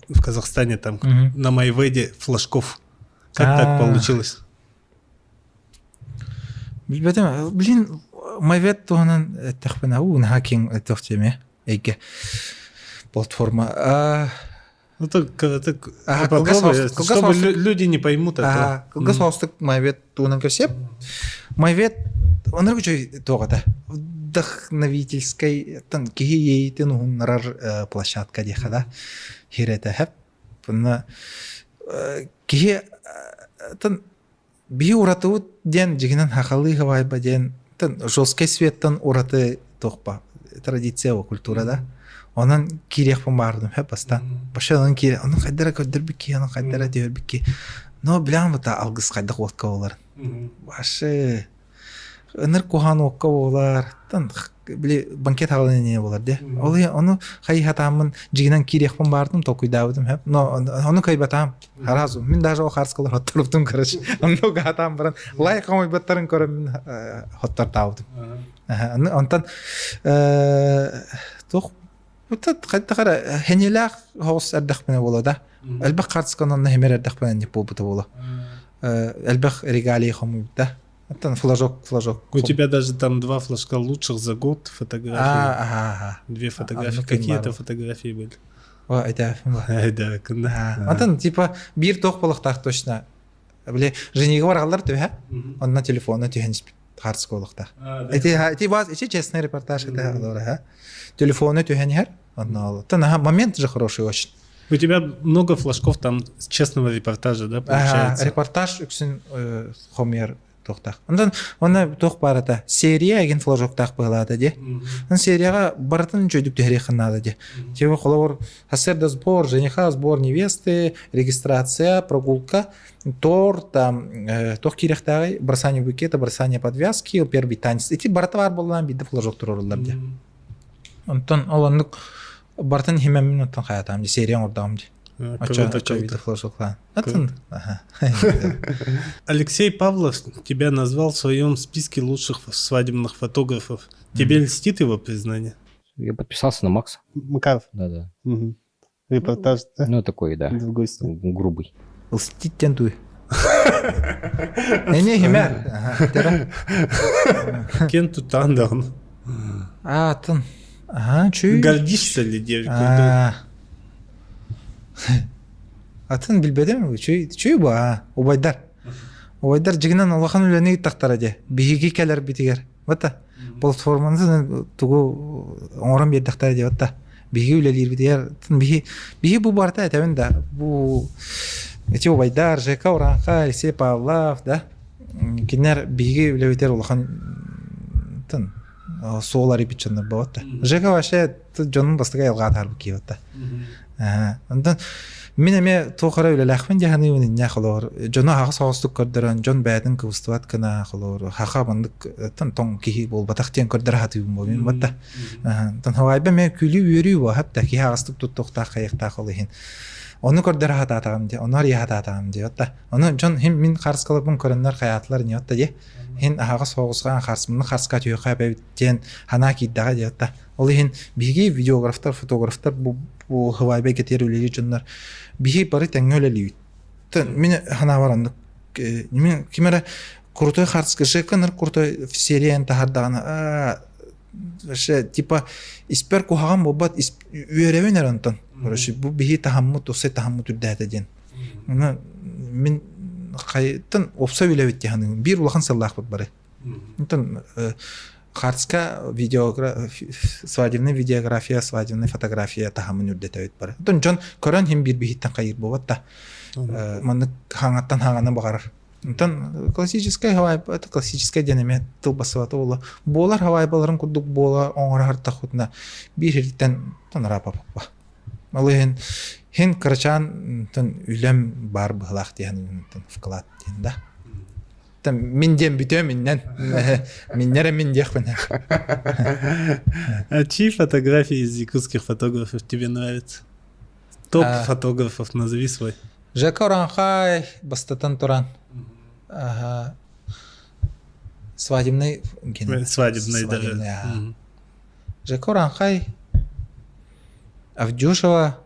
в Казахстане там на Майведе флажков. Как так получилось? Билбэтим, блин, Майвед туһунан эттэхпинэ, уу, наһаа киэҥ этиэх тиэмэ эйгэ платформа. Ну, так, так попробуй, чтобы люди не поймут это. Кылгас соҕустук Майвед туһунан көрсеп. Майвед онор үчүгэй туох этэ вдохновительскай киһи иэйиитин уһуннарар площадка диэхэ да хирэтэ хэп Онно киһи тын биһи уратыбыт диэн дьигинэн хахалыы хабайба диэн тын жесткий светтан ураты туохпа традиция во культура да онон киириэхпин баардым хэп бастаан вообще онон киире онон хайдара көрдөрбүт киһи онон хайдара түһэрбит киһи но билэҕин бута алгыс хайдах уотка буоларын вообще Ыныр куһаан уокка буолар, били банкет аҕалан иннинэ буолар дии. Ол иһин ону хайыһатааммын дьигинэн киириэхпин баартым, толкуйдаабытым сөп. Но ону кыайбатаам. Сразу. Мин даже ол хаарыскалар хотторбутум, короче. Онно угаатаан баран лайк хомуйбаттарын көрөн хоттортаабытым. Онтон туох хайдах эрэ хэнилээх соҕус эрдэхпинэ буолуо да. Элбэх хаартысканы онно химэр эрдэхпинэ инник буолбута буолуо. Элбэх регалии хомуйда. Оттон флажок, флажок. У тебя даже там два флажка лучших за год фотографии. А, ага, ага. Две фотографии. Какие это фотографии были? О, это. Да, да. Антон, типа, биир туох болохтаах точно. Били, женига бараллар төһө. Онно телефона түһэн хаарска болохтаах. Эти эти бас эти честный репортаж это ха. Телефоны түһэн иһэр. Онно момент же хороший очень. У тебя много флажков там с честного репортажа, да, получается? Репортаж үксүн хомуйар туохтаах. Онтон онно туох баар этэ? Серия эгин флажоктаах быһалаата дии. Он серияҕа барытын үчүгэйдик түһэриэххин наада дии. Типа холобур сарсыарда сбор жениха, сбор невесты, регистрация, прогулка, торт, там туох киириэхтээҕий, бросание букета, бросание подвязки, первый танец. Ити барыта баар буоллаҕына биирдэ флажок туруоруллар дии. Онтон ол оннук барытын химэммин оттон хайатаам дии, серия оҥордоҕум дии. Круто, круто. Алексей Павлов тебя назвал в своем списке лучших свадебных фотографов. Тебе льстит его признание? Я подписался на Макса. Макаров? Да-да. Угу. Репортаж, да? Ну, такой, да. Другой стиль. Грубый. Льстит тентуй. Не, не, химер. Кенту Тандаун. А, тын. Ага, чүй. Гордишься ли девушкой? Атын билбэтим, үчүй, үчүй бу, а, убайдар. Убайдар дьигинэн улахан үлэни ыыттахтара дии. Биһиги кэлэрбитигэр. Бата, платформаны тугу оҥорон биэрдэхтэрэ дии, бата. Биһиги үлэлиирбитигэр, биһи, биһи бу барыта этэбин да, бу эти убайдар, Жека Уранха, Алексей Павлов, да, кинилэр биһиги үлэбитигэр улахан тын суол арыйбыт дьоннор буолбатта. Жека вообще дьонун бастакы айылҕа атаарбыт киһи буолта. Онтон мин эмиэ туох эрэ үлэлээхпин дии саныыбын инньэ холобур дьону аһаҕас соҕустук көрдөрөн дьон бэйэтин кыбыстыбат гына холобур хаха маннык тоҥ киһи буолбатах диэн көрдөрө сатыыбын буолуом батта. Онтон хавайба эмиэ күлүү үөрүү буолап да киһи аҕастык туттуохтаах хайыахтаах ол иһин. Ону көрдөрө сатаатаҕым дии, ону арыйа сатаатаҕым дии батта. Ону дьон хим мин харыскаларбын көрөннөр хайаатылар не батта дии. Хин аһаҕас соҕусгаан харсмыны харска түһүөххэ эбэбит диэн санаа киирдэҕэ дии батта. Ол иһин биһиги видеографтар, фотографтар бу, бу хавайбай кэтиэр үлэлиир дьоннор биһи бары тэҥҥэ үлэлиибит. Мин санаабар оннук мин ким эрэ крутой хартска ЖК крутой серияны таһардаҕына вообще типа испэр куһаҕан буолбат үөрэбин эрэ онтон короче бу биһи таһаммыт уопсай таһаммыт үрдээтэ диэн Оны мин хайыттан уопсай үлэбит дии саныыбын биир улахан сыллаахпыт бары Онтон Хартска свадебная видеография, свадебная фотография таһамын үрдэтэбит бары. Онтон дьон көрөн хим биир биһиттэн хайыр буолбат да. Маннык хаҥаттан хаҥаны баҕарар. Онтон классическай хавайба, это классическай диэн эмиэ тыл бассыбата буола. Буолар хавайбаларын курдук буола оҥоро тахутна биир хириттэн тонара папа. Ол иһин хин кырачаан үлэм бар быһылаах диэн вклад диэн да. Мин диэн бүтүөм иннэн. Миннер мин диэхпин. А чьи фотографии из якутских фотографов тебе нравятся? Топ фотографов назови свой. Жека Оранхай, бастатан туран. Ага. Свадебный. Свадебный, да. Жека Оранхай, Авдюшева,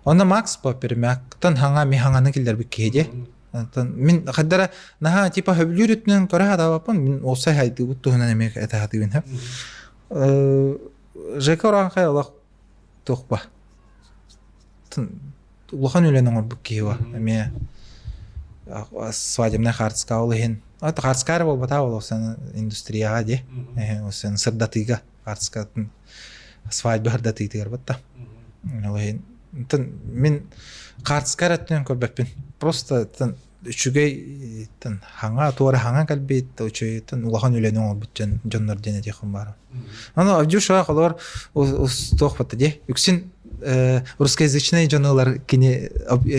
Онно Макс по пермяктан хаҥа ми хаҥаны киллэрбит киһи дии. Онтон мин хайдара наһаа типа хөбүлүүр өттүнэн көрө сатаабаппын мин уопсай хайдыыбыт туһунан эмиэ этэ сатыыбын сөп. Жека Ураанхай олох туох ба улахан үлэни оҥорбут киһи ба эмиэ свадебнай хаартыска ол иһин хаартыска эрэ буолбатах ол индустрияҕа дии сырдатыыга хаартыскатын свадьба сырдатыытыгар батта. Ол иһин мин хаартыска эрэ өттүнэн көрбөппүн. Просто үчүгэй хаҥа туора хаҥа кэлбит үчүгэй улахан үлэни оҥорбут дьон дьоннор диэн этиэххин баар. Аны Авдюша холоор туох батта дии. Үксүн русскоязычный дьонулар кини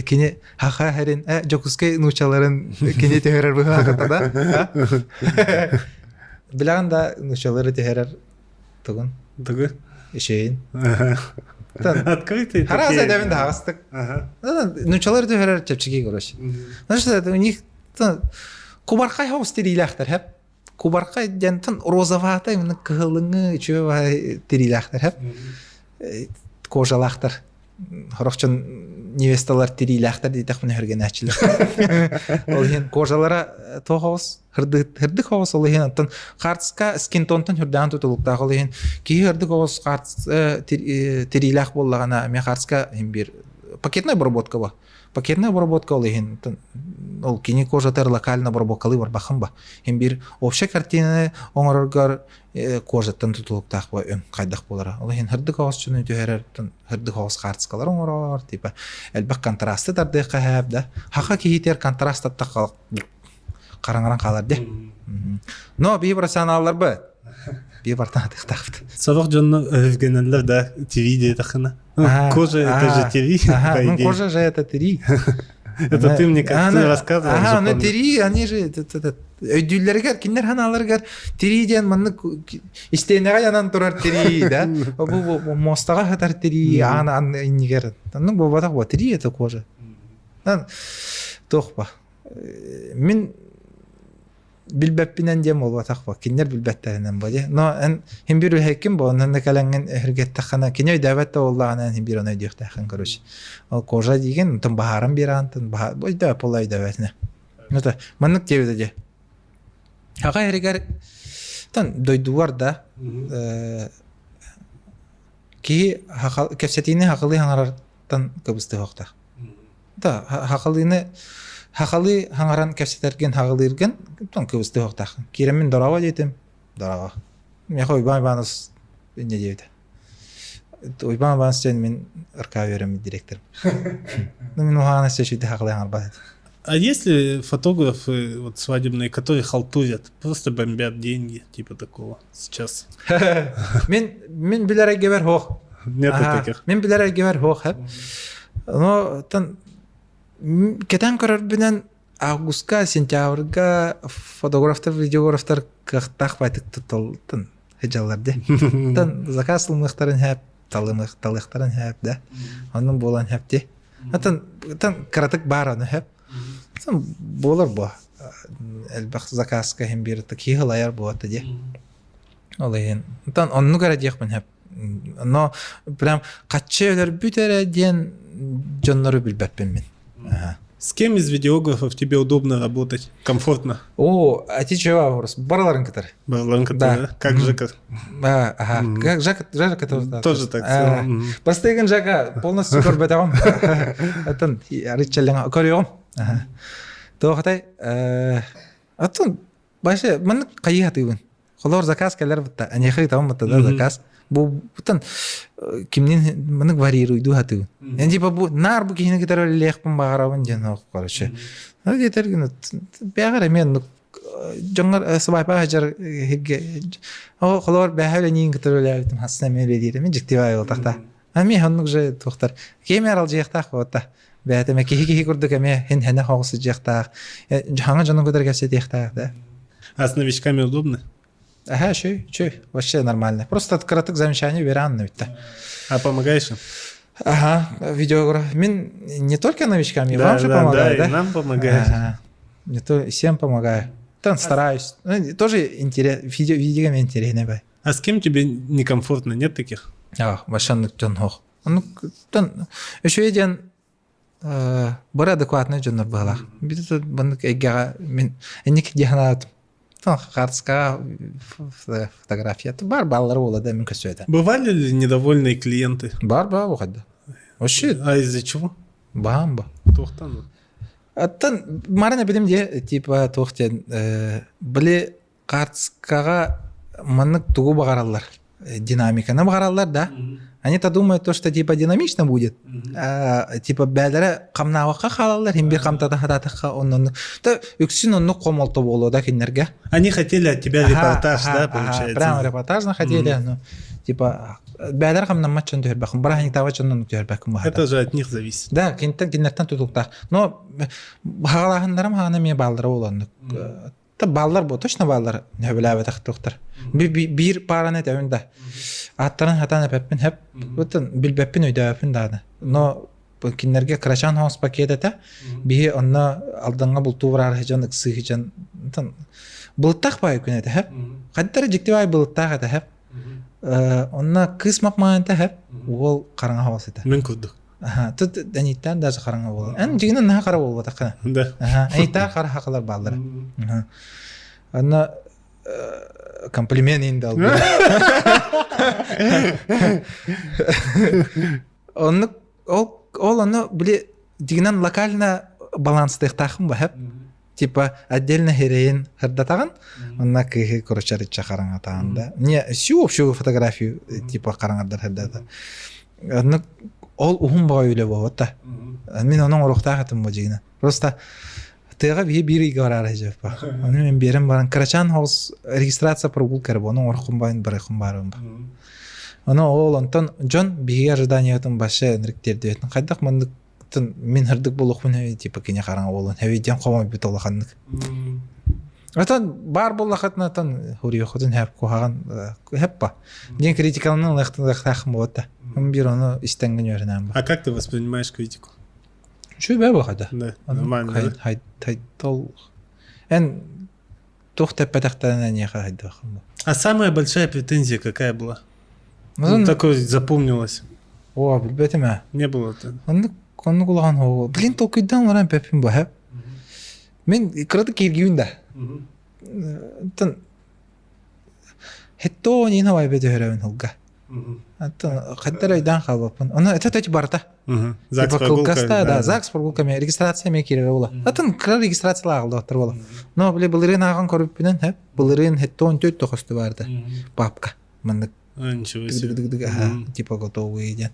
кини хаха хэрин Дьокуускай нуучаларын кини түһэрэр быһаахата да. Билэҕин да нуучалары түһэрэр тугун? Тугу? Ишейин. Открытый Хараас эдэбин да хаҕастык. Нуучалары түһэрэр чэпчэки короче. Значит, это у них кубархай хоус тириилээхтэр хэп. Кубархай диэн розоватай кыһылыҥы үчүгэй тириилээхтэр хэп. Кожалаахтар. Сорох дьон невесталар тириилээхтэр диэтэхпинэ өһүргэнээччилэр. Ол иһин кожалара туох оҕус һырдык оҕус ол иһин оттон хартска скинтонтон үрдээн тутулуктаах ол иһин киһи һырдык оҕус хартс тириилээх буоллаҕына эмиэ хартска иһин биир пакетная обработка ба пакетная обработка ол иһин ол кини кожатар локально обработкалыы барбахын ба иһин биир общая картинаны оҥороргор кожаттан тутулуктаах ба өҥ хайдах буолара ол иһин һырдык оҕус дьону түһэрэр һырдык оҕус хаартыскалар оҥорор типа элбэх контрасты тардыахха хэп да хаха киһитигэр контраст таттахха хараҥаран хаалар де но биһи профессионалларбыт биһи бартан атыахтаахпыт Сорох дьонно өһүргэнэллэр да ТВ диэтэххинэ. Кожа это же ТВ, по Ну идее. кожа же это тири. Это ты мне как ты рассказывал. Ага, ну тири, они же өйдүүллэригэр кинилэр ханааларыгар тирии диэн маннык истиэнэҕэ янан турар тирии да бу муостаҕа сытар тирии аан аан иннигэр оннук буолбатах буо тирии это кожа туох ба мин билбэппинэн диэн буолбатах бо кинилэр билбэттэринэн бо дии но эн хин бир үһэккин бо онно кэлэҥҥин өһүргэттэххинэ кини өйдөөбөт да буоллаҕына эн хин бир ону өйдүөхтээххин короче ол кожа диигин онтон баһааран биэрэҕин өйдөө буолла өйдөөбөтүнэ это маннык диэбитэ дии аҕа эригэр тан дойдугар да киһи кэпсэтиини хахылыы хаҥарартан кыбыстыһыахтаах Да, хахалыыны хахалыы хаҥаран кэпсэтэргин хаҕылыыргын тон кыбыстыһыахтааххын. Киирэммин дорообо диэтим. Дорообо. Миэхэ Уйбаан Иванович инньэ диэбитэ. Уйбаан Иванович диэн мин РК үөрэммит директорым. Ну, мин уһаана сөчүйдэ хахалыы хаҥарбат этим. А есть ли фотографы вот свадебные, которые халтурят, просто бомбят деньги, типа такого сейчас? Мин мин билэр эйгэбэр суох. Нету таких. Мин билэр эйгэбэр суох. Но тан кэтэн көрөрбүнэн августка, сентябрьга фотографтар, видеографтар кыахтаах байтык тутталтын сыдьаллар де. Тан заказ ылмыахтарын хэп, талыахтарын хэп да. Оннун буолан хэп де. Тан тан кыратык баар аны хэп. Тан буолар бу. Элбэх заказка иһин биир киһи ылайар буолта де. Ол иһин. Тан оннук эрэ диэхпин хэп. Но прям хаччы өлөрбүт эрэ диэн дьоннору билбэппин мин. Ага. С кем из видеографов тебе удобно работать? Комфортно? О, а ти чего вопрос? Бараларын кытары. Бараларын кытары, да. Как Жека? А, ага. Как Жека, Жека тоже. Тоже так. Бастыгын Жека полностью көрбөтөҕүм. Атын арыччаллаҥа көрүөҕүм. Туохатай, атын Вообще, маннык хайыы хатыыбын. Холор заказ кэлэр бутта, аньяхы табан бутта да заказ. Бу бутан кимнин маннык варьируйду хатыыбын. Мен типа бу нар бу киһини кытары үлэлиэхпин баҕарабын диэн ох короче. Ну диэтэр гына бэҕэр эмиэ оннук дьоҥҥор свайпа сылдьар сиргэ о холоор бэҕэ үлэниин кытары үлээбитим хасна эмиэ үлэлиир эмиэ дьикти баайы буолтахта. Эмиэ оннук же туохтар. Ким аралдьыйыахтаах буолта. Бэйэтэ эмэ киһи-киһи курдук эмиэ хин-хэнэ хоҕус сылдьыахтаах, хаҥа дьонун кытары кэпсэтиэхтээх да. А с новичками удобно? Ага, чүй, чүй, вообще нормально. Просто кыратык замечание беран бүтті. А помогаешь им? Ага, видеограф. Мин не только новичкам, и да, вам же да, помогаю, да? да? И нам помогаешь. Ага. Не то, всем помогаю. Там стараюсь. Ну, тоже интерес, видео, видео интересно бай. А с кем тебе некомфортно? Нет таких? А, вообще дьон хоох. Оннуктан үчүгэй диэн бары адекватнай дьоннор быһалаах. Биир маннык эйгэҕэ мин инник дии санаатым. Хаартыскаҕа фотография бар баллары буола да мин көстүбэтэ. Бывали ли недовольные клиенты? Бар бар ухадда. Вообще. А из-за чего? Баам ба. Туохтан. Аттан марана билим дии типа туох диэн били хаартыскаҕа маннык тугу баҕараллар динамиканы баҕараллар да они-то думают то что типа динамично будет типа бээлэрэ хамнаабакка хаалаллар хим бир хамтата хатаатахха оннонну то үксүн оннук хомолто буолуо да кинилэргэ они хотели от тебя репортаж да получается прямо репортаж хотели ну типа бээлэр хамнаммат дьон түһэрбэххин бырааһынньыктаабат дьон оннук түһэрбэккин это же от них зависит да кинтэн кинилэртэн тутулуктаах но хагалааһыннарым хаана эмиэ бааллара буолуоннук Та бааллар бу, точно бааллар сөбүлээбэтэх туохтар. Биир паараны этэбин да. Ааттарын хатан эпэппин хэп. Бутун билбэппин өйдөөбөппүн даҕаны. Но кинилэргэ кырачаан хоҥос пакет этэ. Биһи онно Алдаҥҥа бултуу бараары дьон ыксыы дьон былыттаах баайы күн этэ хэп. Хаддара дьикти баай былыттаах этэ хэп. Онно кыыс мапмаан этэ хэп. Уол хараҥа хоҕус этэ. Мин курдук. Аха, тут Аниттан даже хараҥа буолар. Эн дьиҥинэн наһаа хара буолбатаххына. Да. Аха, Аниттаах хара хахалар бааллара. Аха. Онно комплимент иин дал. Оннук ол ол ону били дьиҥинэн локально баланстыахтааххын ба хэп. Типа отдельно херейин хырдатаҕын, онно кыыһы короче хараҥатаҕын да. Не всю общую фотографию типа хараҥардар хырдата. Оннук ол уһун баҕа үлэ буолбат да. Мин онон оруохтаах этим бу дьиҥинэн. Просто тыаҕа биһи биир ыйга бараары сылдьыбыппа. Ону мен биэрэн баран кырачаан соҕус регистрация прогулка эрэ буолан оҥороххун баайын барыаххын баарым ба. Ону ол онтон дьон биһиги ожиданиятын башы ынырык тиэрдибэтин хайдах маннык мин һырдык буолуохпун хэви типа кини хараҥа буолуон хэви диэн хомойбут улаханнык. Отон баар буоллахытына отон хуриохутун хэп куһаҕан хэппа. Диэн критикаланан ылыахтаахым буолта. Бир ону истэҥҥин үөрэнээн ба. А как ты воспринимаешь критику? Үчүгэй баҕайда. Да, нормально, да? Хай хай тол эн туох тэппэтэхтэринэ эниэхэ хайдаххын А самая большая претензия какая была? Ну, такой запомнилось. О, билбэтим ээ. Не было это. Оннук оннук улахан оо. Блин, толкуйдаан баран пеппин бу хэп. Мин кыраты кииргибин да. Тын Хеттоо нин хавай бөтөһөрөбүн хылга. Аттан хаттар өйдөөн хаалбаппын. Ону это тэч барта. ЗАГС прогулка. Да, ЗАГС прогулка ме регистрация ме киирэр була. Атын кыра регистрациялаах алдыаттар була. Но били былырыын ааҕан көрүппүнэн хэп былырыын хеттоон төрт тохосту баарда. Папка. Маннык Ничего себе. Типа готовые диэн.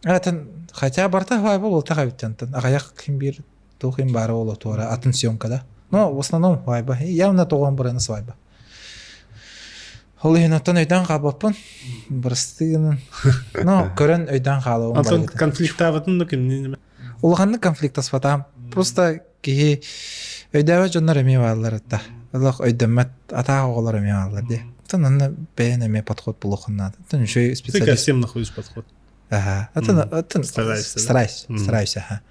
Атын хотя барта хавай болта хабиттан. Аҕыйах ким биир туох им баара буолуо туора атын съемка да. Но в основном свадьба. Явно тоҕон барана свадьба. Ол иһин оттон өйдөөн хаалбаппын. Бырастыы гынан. Но көрөн өйдөөн хаалабын. Антон конфликтаабытын да кимниин Улаханнык конфликтаспатаам. Просто киһи өйдөөбөт дьоннор эмиэ бааллар да. Олох өйдөммөт атаах оҕолор эмиэ бааллар дии. Оттон онно бэйэн эмиэ подход булуоххун наада. Оттон үчүгэй специалист. Ты ко всем находишь подход. Аха. Атын атын Старайся. Старайся, старайся, аха.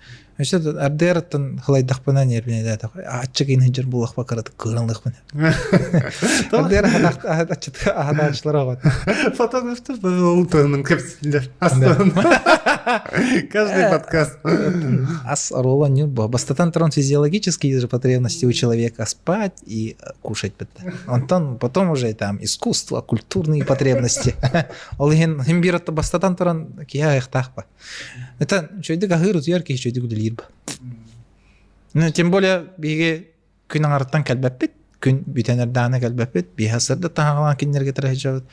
Өссө ардыар аттан хылайдахпына нервинэдэ аччык инһинжер булахпа кыраты кыыралыахпын. Ардыар ахатааччылар оҕот. Фотографтар ол туһунан кэпсииллэр. Каждый подкаст. Ас оруола не Бастатан туран физиологические же потребности у человека спать и кушать. Онтон потом уже там искусство, культурные потребности. Ол иһин иһин биир отто бастатан туран киһи айахтаах ба. Это үчүгэйдик аһыыр утуйар киһи үчүгэйдик үлэлиир ба. Ну, тем более биһиги күн аҥарыттан кэлбэппит, күн бүтэн эрдэҕинэ кэлбэппит, биһи сырда таһаҕалаан кинилэргэ тыраһыдьабыт.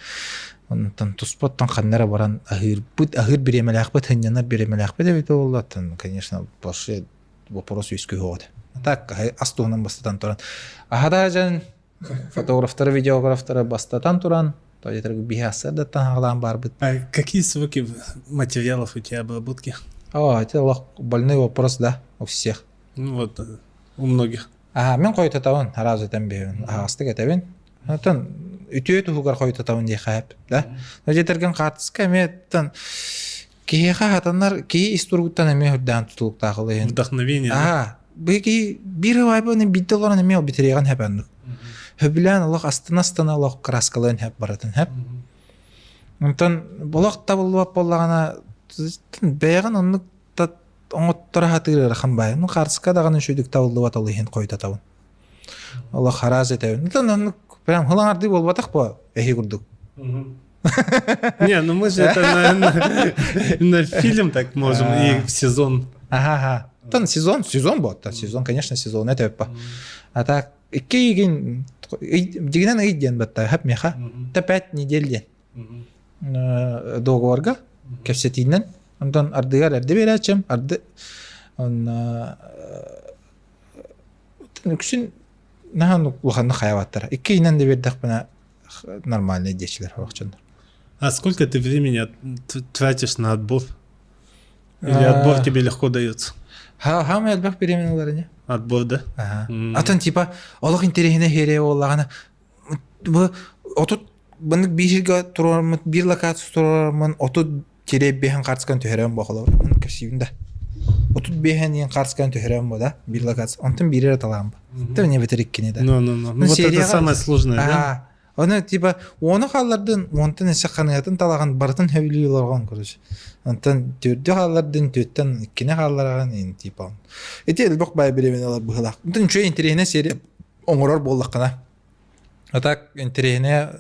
Онтон туспаттан ханна эрэ баран аһыырбыт, аһыыр бириэмэлээхпит, сынньанар бириэмэлээхпит эбитэ буолла. Оттон, конечно, вообще вопрос үөскүө этэ. Так, ас туһунан бастатан туран. Аһата дьон фотографтары, видеографтары бастатан туран, биһи аҕалаан барбыт. А какие сроки материалов у тебя обработки? О, это больной вопрос, да, у всех. Ну вот, у многих. Аха, мин хойутатабын, араас этэн биһэбин, аһаҕастык этэбин. Оттон үтүө туһугар хойутатабын диэхэ да. Дьэтэргэн хаартыска эмиэ киһиэхэ хатанар киһи ис туругуттан эмиэ үрдээн тутулуктаах ылыйын. Вдохновение. Аа, бу киһи биир ыбайбын биирдэ олорон эмиэ бүтэриэҕин хэп аннык. Хөбүлээн олох астына-астына олох краскалыан хэп барытын хэп. Онтон олох табыллыбат буоллаҕына бэйэҕин оннук оҥотторо сатыыр ыарахан баайы. Ну хаарыска даҕаны үчүгдүк табыллыбат ол иһин хойутатабын. Олох хараас этэбин. Онтон оннук прям хылаҥардыы буолбатах бу эһи курдук. Не, ну мы же это на, на, на фильм так можем и в сезон. Ага, ага. Тон сезон, сезон буолта. Сезон, конечно, сезон это А так, икки ыйгын, дигинен ый диэн батта, хап меха. Та 5 недель диэн. Договорга кэпсэтиинэн. Онтон ардыгар эрдэ биэрээччим, арды онно үксүн наһаа улаханнык хайабаттара. Икки ыйынан да биэрдэхпинэ нормальный диэчилэр хоохчоннор. А сколько ты времени тратишь на отбор? Или отбор тебе легко дается? Хаамай элбэх беременналар не? Отбор, да? Ага. Атын типа олох интэриэһинэй серия буоллаҕына бу отут бынык биир туруормут биир локация туруормун отут тире биэһэн хаарыскан түһэрэн буолар кэпсиибин да 35 иэн хаарыскан түһэрэн бу да биир локация онтон биири эрэ талаан бу не бэтэр иккини да Ну, ну, ну. Ну, вот это самое сложное, да? Оны типа уону хааллардын, уонтан эсэ ханыатын талаҕын барытын хөбүлүү олоргон короче. Онтон төрдү хааллардын, төрттэн иккини хааллараҕын ин типа. Ити элбэх бай бириэмэни ылар быһыылаах. Онтон үчүгэй интэриэһинэй серия оҥорор буоллаххына. А так интэриэһинэй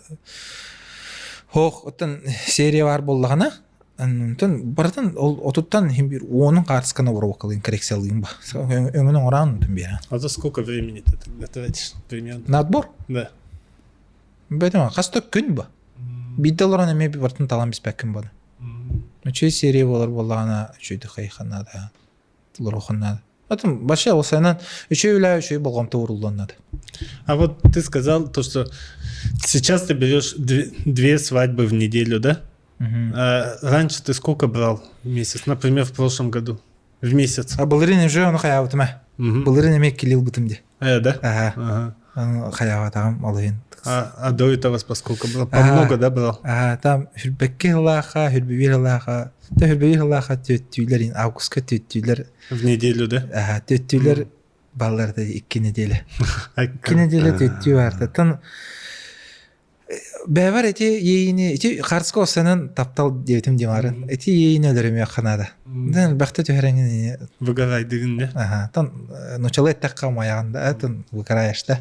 Хоох оттон серия баар буоллаҕына, онтон барытын ол отуттан иһин биир уонун хаартысканы обработкалыын коррекциялыын ба. Өҥүн оҥораан онтон биэрэн. А за сколько времени ты тогда тратишь примерно? На отбор? Да. Бэтим хас да күн ба. Биирдэ олорон эмиэ барытын талан биспэккин баны. Үчүгэй серия буолар буоллаҕына үчүгэйдик хайыхха наада. Олоруохха наада. Потом вообще ол сайынан үчүгэй үлэ үчүгэй болҕомто ууруллуон наада. А вот ты сказал то, что сейчас ты берешь две свадьбы в неделю, да? Мгм. А раньше ты сколько брал в месяц? Например, в прошлом году. В месяц. А былырыын уже ону хайаабытым ээ. Мгм. Былырыын эмиэ иккилии ылбытым дии. Да? Аха. Ага. Ону хайаабатаҕым ол иһин. А до этого по сколько брал? По Ага. много, да, брал? Аха, там хүрбэкки сыллаахха, хүрбэбиир сыллаахха, то хүрбэбиир сыллаахха түөттүүлэр, августка түөттүүлэр, В неделю, да? аха, түөттүүлэр баллар да икки неделя. А Икки неделя түөттүү барда. Тан бэбэр эти иэйини, ити хаарска осанан таптал диэбитим димарын. Эти иэйини өлөрүмүөххэ наада. Дэн элбэхтэ түһэрэҥин Выгорайдыгын, да? Аха, тан нучалы эттэххэ умайаҕын да, тан выгораешь да.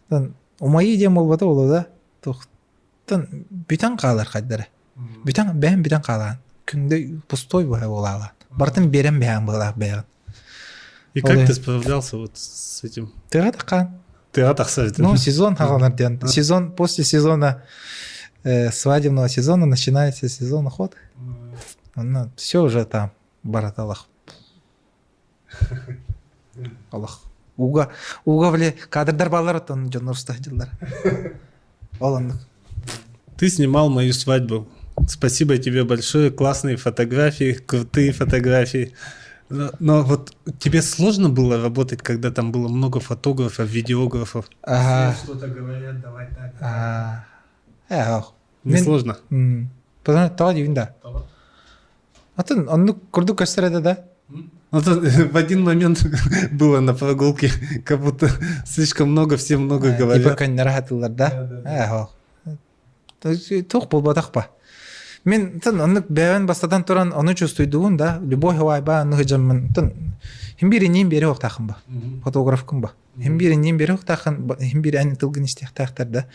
Тан умайыы диэн буолбата буолуо да, тан бүтэн хаалар хайдара. Бүтэн бэйэм бүтэн хаалаан. Күндэ пустой быһа буолаалаан. Барытын биэрэн бэйэм быһалаах бэйэҕин. И как ты справлялся вот с этим? Тыга таххан. Тыга тахсар Ну, сезон хааланар диэн. Сезон, после сезона свадебного сезона начинается сезон охоты. Ну, все уже там, бараталах. Олох. Уга, уга били кадрдар баллар оттон дьоннор уста дьыллар. Ол оннук. Ты снимал мою свадьбу. Спасибо тебе большое. Классные фотографии, крутые фотографии. Но вот тебе сложно было работать, когда там было много фотографов, видеографов? Ага. Все что-то говорят, давай так. Ага. Э, Не сложно? Потому тоҕо диибин да. Атын оннук курдук көстөр этэ да. Ну, в один момент было на прогулке, как будто слишком много, все много говорят. Типа көннөрө хатыллар да. Туох буолбатах ба. Мин тын оннук бэйэн бастатан туран ону чувствуйдугун да, любой хавайба оннук дьоммун тын хим биир инниин биэри уохтаахын ба. Фотографкын ба. Хим биир инниин биэри уохтаахын, хим биир эн тылгын истиэхтээхтэр да.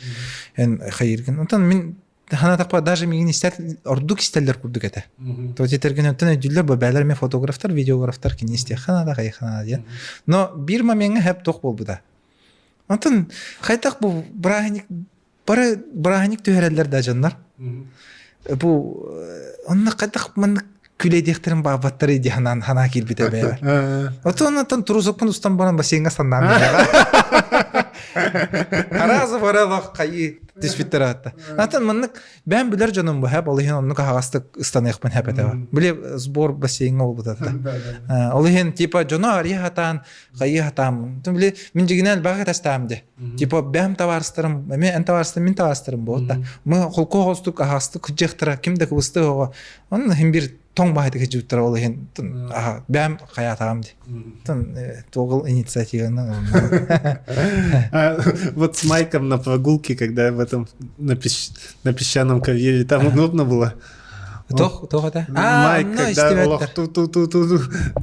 Эн хайыргын. Онтон мин Санаатахпа даже миигин истэр ордук истэллэр курдук этэ. То тетергин өттөн өйдүүллэр бу бээлэр мен фотографтар, видеографтар кини истиэххэ наада, хайыхха наада диэн. Но биир момеҥҥа хэп туох буолбута. Онтон хайдах бу бырааһынньык бары бырааһынньык түһэрэллэр да дьоннор. Бу онно хайдах маннык күлэйдиэхтэрин баабаттар дии ханаан ханаа киирбитэ бэйэбэр. Отон оттон трусокпун устан баран бассейҥҥа саннаан Араас баралах хайыы түспүттэр аатта. Атын маннык бэйэм билэр дьонум бу хэп ол иһин оннук аһаҕастык ыстаныахпын хэп этэ. Били сбор бассейҥҥа буолбута. Ол иһин типа дьоно арыйа хатаан хайыы хатааммын. Били мин дьигинэн баҕа кэтэстаам де. Типа бэйэм табаарыстарым, эмиэ эн табаарыстарым, мин табаарыстарым буолта. Мы холку оҕостук аһаҕастык кыдьыахтара, ким да кыбысты оҕо. Онно иһин бир тоҥ баһыты кыдьыбыттара ол иһин бэйэм хайаатаҕым ди. Тон тугул инициативаны Вот с Майком на прогулке, когда в этом на песчаном карьере, там удобно было. Тох, тох это? Майк, когда олох ту ту ту ту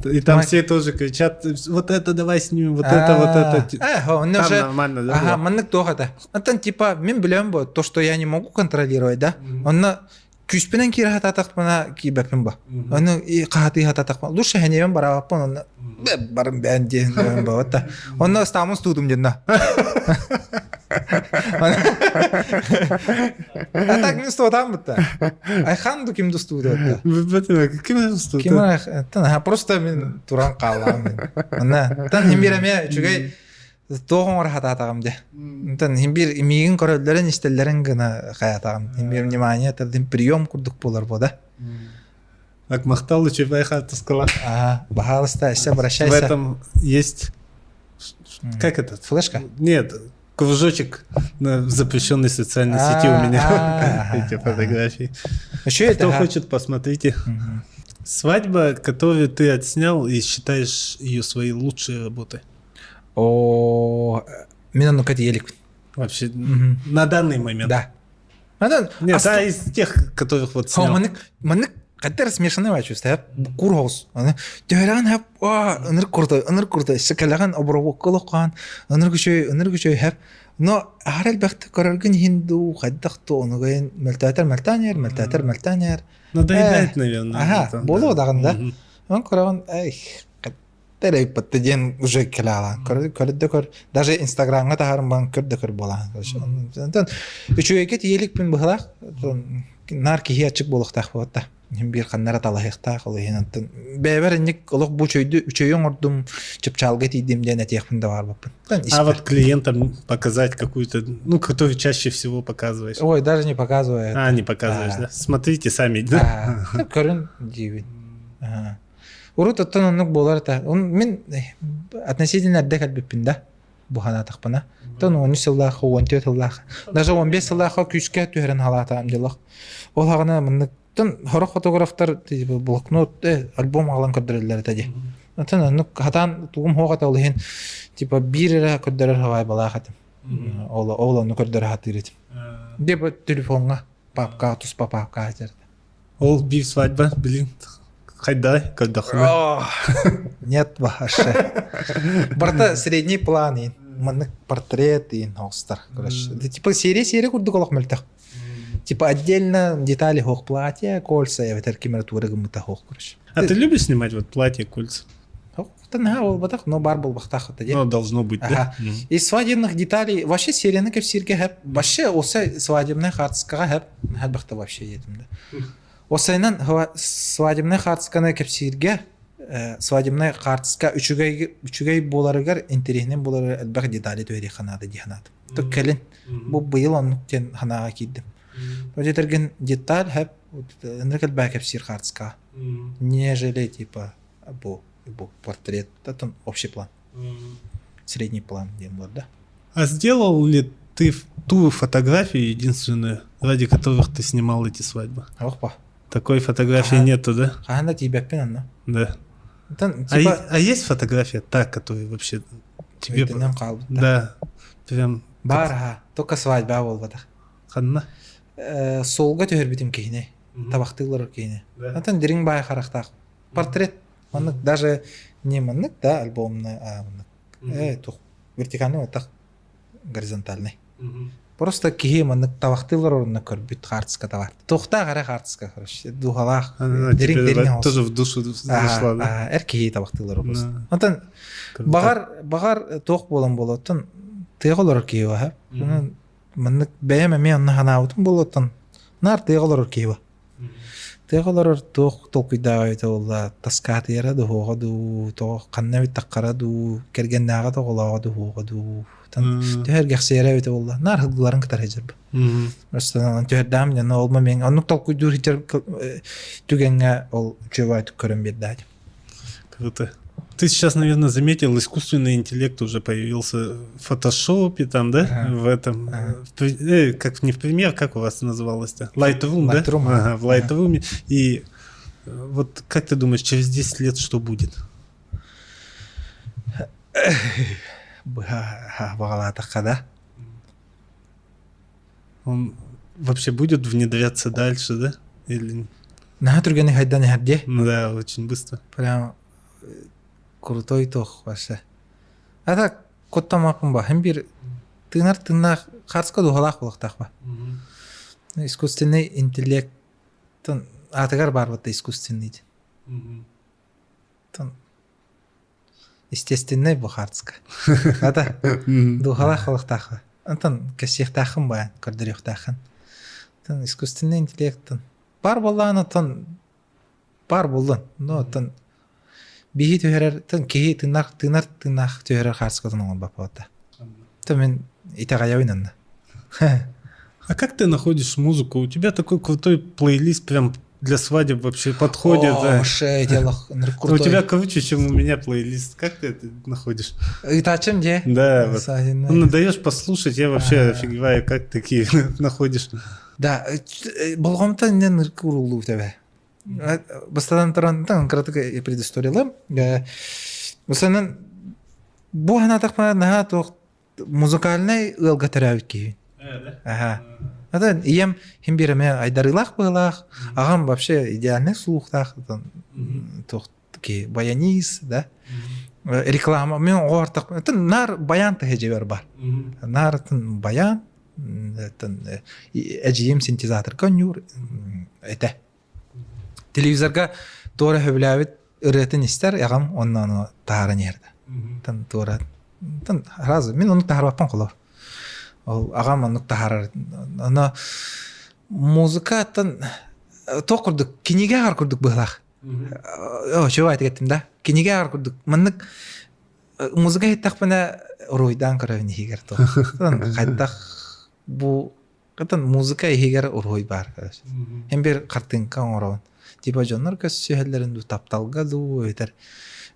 и там все тоже кричат, вот это давай снимем, вот это, вот это. Он Там уже нормально, да? Ага, маннык туох это. Антон типа мин билэм бу, то, что я не могу контролировать, да? Онно күүспүнэн киирэ хатаатахпына киирбэппин ба. Ону хаатыы хатаатахпына лучше хэниэбин бараабаппын онно барым бээн диэн бабатта. Онно ыстаамын стуудум диэн А так мин стуотаам бутта. Айхан ду ким дустууда Ким устууда? Ким просто мин туран хаалаам мин. Онна тан хим бир эмиэ үчүгэй туох оҥоро хатаатаҕым дьэ. Онтон хим бир миигин көрөллөрүн истэллэрин гына хайаатаҕым. Хим бир внимание тардым прием курдук буолар бу да. Так, махтал үчүгэй хаартыскалар. Ага, пожалуйста, все обращайся. В этом есть как этот? Флешка? Нет, кружочек на запрещенной социальной сети у меня эти фотографии. Еще это? Кто хочет, посмотрите. Свадьба, которую ты отснял и считаешь ее своей лучшей работой. О, мин оннука тиийэ иликпин. Вообще, на данный момент. Да. Онон Нет, да, из тех, которых вот снял. Маннык маннык хаттар смешанный чувство кур хоус. Төһөрөн хап ыныр курда ыныр курда сыкалаган обработкалыккан ыныр күчөй ыныр күчөй хап но ахар элбэхти көрөргүн хинду хайдах ту онугайын мөлтөтөр мөлтөнер мөлтөтөр мөлтөнер Надоедает, наверное. Ага, болу дагын да. Он көрөгөн эй Терейппатты диэн уже кэлаалаан көрдө көр даже инстаграмҥа таһаарым баан көрдө көр буолаан онтон үчүгэйгэ тиийэликпин быһылаах наар киһи аччык буолуохтаах буолта биир ханнара талаһыахтаах ол иһин онтон бэйэбэр инник олох бу үчөйдү үчөйү оҥордум чыпчаалга тиийдим диэн этиэхпин да баарбаппын. А вот клиентам показать какую-то, ну, которую чаще всего показываешь. Ой, даже не показываю. А, не показываешь, да? Смотрите сами, да? Көрүн диибин. Урут оттон оннук буолар этэ. Мин относительно эрдэ кэлбиппин да бу санаатахпына. Оттон 13 сыллаах, 14 сыллаах, даже 15 сыллаахха күүскэ түһэрэн халаатаам дьолох. Ол хаҕына маннык хорох фотографтар типа блокнот, альбом аҕалан көрдөрөллөр этэ дии. Оттон оннук хатаан тугум суох этэ ол иһин типа биир эрэ көрдөрөр хавайбалаах этим. Ол ол ону көрдөрө сатыыр этим. Типа телефоҥҥа папка туспа папка сылдьар. Ол биир свадьба, блин, хайдай көрдөххүнэ. Нет вообще. Барта средний план ин. Маннык портрет ин оҕустар. Короче, типа серия-серия курдук олох мөлтөх. Типа отдельно детали хоох платье, кольца, эбэтэр ким эрэ туора гыммыта хоох, короче. А ты любишь снимать вот платье, кольца? Буолбатах, но бар буолбахтаах это Ну, должно быть, да? Из свадебных деталей вообще серияны кэпсииргэ хэп вообще оса свадебный хаартыскаҕа хэп хэлбэхтэ вообще диэтим да. Осайынан свадебный хаартысканы кэпсииргэ свадебный хаартыска үчүгэй үчүгэй буоларыгар интэриэһинэй буоларыгар элбэх детали түһэриэххэ наада дии санаатым. Тук кэлин бу быйыл оннук диэн санааҕа киирдим. Дьэтэргин деталь хэп ынырык элбэх кэпсиир хаартыскаҕа. Нежели типа бу бу портрет там общий план. Средний план диэн буолар да. А сделал ли ты ту фотографию единственную, ради которых ты снимал эти свадьбы? Опа. Такой фотографии ага. нету, да? Хаһан да тиийбэппин онно. Да. Там, типа... а, а есть фотография та, которая вообще тебе... Да. Прям... Бар, ага. Только свадьба буолбатах. Ханна? Суолга түһэрбитим киһини. Табахтыылар киһини. Онтон дириҥ баай харахтаах. Портрет. Маннык даже не маннык да альбомный, а маннык. Тух вертикальный вот так горизонтальный. Просто киһи маннык табахтыылар орунна көрбүт хаартыска табар. Туохтаах эрэ хаартыска, короче, духалаах. Дириҥ дириҥ тоже в душу зашла, да? Эр киһи табахтыылар просто. Онтон баҕар баҕар туох буолан буолуоттан тыаҕа олорор киһи баһа. Маннык бэйэм эмиэ онно санаабытым буолуоттан наар тыаҕа олорор киһи ба. Тыаҕа олорор туох толкуйдааҕа эбитэ буолла таскаатыйара дуһуоҕа дуу, тоҕо ханна эбит таххара дуу, кэргэннээҕэ да оҕолооҕо дуһуоҕа дуу, түһэргэхсийэрэ эбитэ буолла. Наар сылгыларын кытары сылдьарбын. Просто түһэрдэҕим дьэ ол момент оннук толкуйдуур сылдьар түгэҥҥэ ол үчүгэй көрөн биэрдээт. Круто. Ты сейчас, наверное, заметил, искусственный интеллект уже появился в фотошопе там, да? Ага. В этом, ага. Как не в пример, как у вас называлось-то? Lightroom, Lightroom, да? Ага, в Lightroom. Ага. И вот как ты думаешь, через 10 лет что будет? Баҕалаатахха да? Он вообще будет внедряться дальше, да? Или... Наһаа түргэнник хайдан иһэр дии. Ну да, очень быстро. Прям крутой тох вообще. А так куттамаппын ба. Хем бир тыынар тыыннаах хаарска дууһалаах буолуохтаах ба. Искусственный интеллект аатыгар баар батта искусственный тон естественный бу хаартыска. Ата дууһалаах буолуохтаах. Онтон кэссиэхтааххын баан көрдөрүөхтааххын. Тон искусственный интеллект Бар буоллаҕына оттон баар буоллун. Но оттон биһи түһэрэр тын киһи тыынар тыынар тыыннаах түһэрэр хаартыскатын оҥорбоппута. То мин итэҕэйэбин онно. А как ты находишь музыку? У тебя такой крутой плейлист прям для свадеб вообще подходит. О, да. дело У тебя круче, чем у меня плейлист. Как ты это находишь? Ыытааччым дьэ. Да, вот. Ну, даешь послушать, я вообще офигеваю, как такие находишь. Да, болҕомто иннин уруулуу тэбэ. Бастатан туран, кыратык предысториялым. Бастатан бу санаатахпына наһаа туох Музыкальнай ыалга төрөөбүт киһи. Аха. Атын ийэм хим биир эмэ айдарыылаах быһыылаах, аҕам вообще идеальный слухтаах туох ки баянист, да. Реклама мен оҕо атын нар баян тыһы дьиэбэр бар. Нар атын баян атын эдьиийим синтезаторга оонньуур этэ. Телевизорга туора сөбүлээбит ырыатын истэр, аҕам онно ону таһааран иһэрдэ. Тан туора тан сразу мин ону таһаарбаппын холор. Ол аҕам оннук таһаарар. Оно музыкаттан туох курдук кинигэ ааҕар курдук быһыылаах. Оо, чего этим да? Кинигэ ааҕар курдук. Маннык музыка иһиттэхпинэ уруһуйдаан көрөбүн иһигэр туох. Хайдах бу Кытын музыка иһигэр уруһуй баар короче. Һин бир хартыынка оҥоробун. Типа дьоннор көссүһэллэрин дуу, тапталга дуу, эбэтэр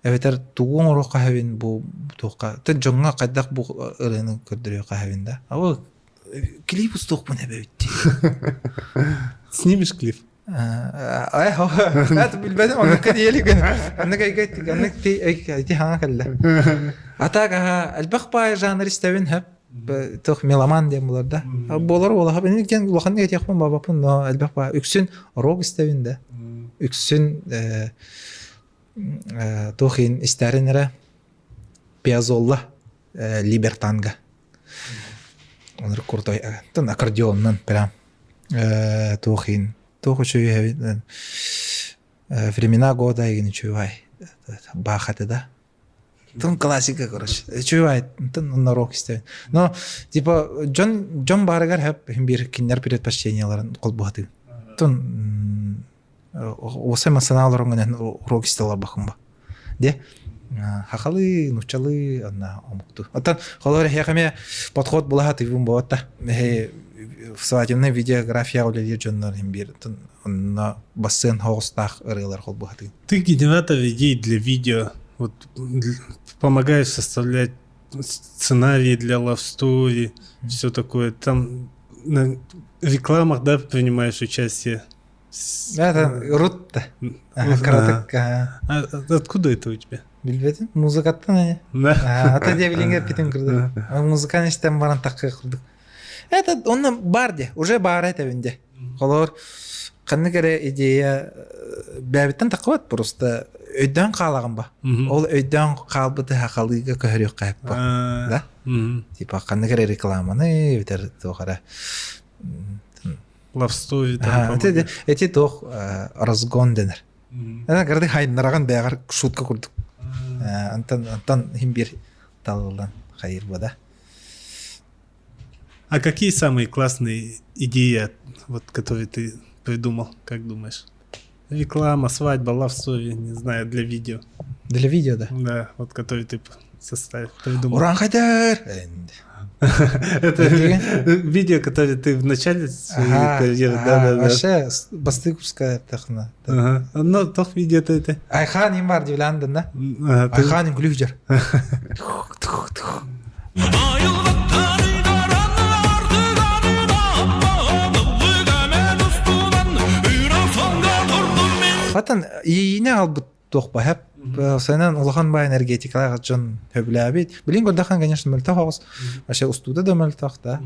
эбэтэр тугу оҥоруохха сөбүн бу туохха ты дьоҥҥо хайдах бу ырыаны көрдөрүөххэ сөбүн да. А клип устуохпун эбэбит дии. Снимешь клип? Ай, это билбэтим, оннукка диэлигин. Оннук эйгэ, оннук ти эти хаҥа кэллэ. А так, аха, элбэх баай жанр истэбин хөп. Туох меломан диэн булар да. Буолар уолаха бин диэн улахан этиэхпин бабаппын, но элбэх баай. Үксүн рок истэбин да. Үксүн туох иин истэрин эрэ Пиазолла Либертанга. Онор крутой. Тын аккордеоннан прям туох иин туох үчүгэй времена года игин үчүгэй баахаты да тын классика короче үчүгэй тын онно рок истэбин но типа дьон дьон баарыгар хэп бир кинилэр предпочтенияларын холбуһатыы тын уосай эмоционал ороҥҥунан урок истэ олорбоххун ба де хахалы нуччалы анна омукту оттон холор эһиэхэ эмиэ подход булаха тыыбын буолатта эһи свадебный видеография үлэлиир дьоннор иһин биир онно бассыан хоҕустаах ырыалар холбуһатыы Ты генератор идей для видео. Вот помогаешь составлять сценарии для love story, все такое. Там на рекламах, да, принимаешь участие. Это рут кыратык. Откуда это у тебя? Билбетим. Музыкаттан ане. Ата диэбилиҥэ эппитин курдук. Музыканы истэн баран такка курдук. Это онно бар де, уже бар этэбин де. Холор ханнык эрэ идея бэбиттэн таххыбат просто өйдөөн хаалаҕын ба. Ол өйдөөн хаалбыты хахалыыга көһөрүөххэ эппа. Да? Типа ханнык эрэ рекламаны эбэтэр туох эрэ Love story там. Эти туох разгон дэнэр. Ана гарды хайнараган бэҕэр шутка курдук. Антон антон хим бир талылан хайыр бада. А какие самые классные идеи, вот, которые ты придумал, как думаешь? Реклама, свадьба, love story, не знаю, для видео. Для видео, да? Да, вот который ты составил, придумал. Ураанхайдар! Это видео, которое ты в начале своей карьеры, да, да, да. Вообще, басты курска тахна. Ну, тох видео это это. Айхан им бар дивляндан, да? Айхан им күлүк Хатан иине албыт туох баһап Сэнэн улахан бай энергетикалаах дьон хөбүлээбит. Билин көрдөхөн, конечно, мөлтөх оҕус. Вообще устуута да мөлтөх да.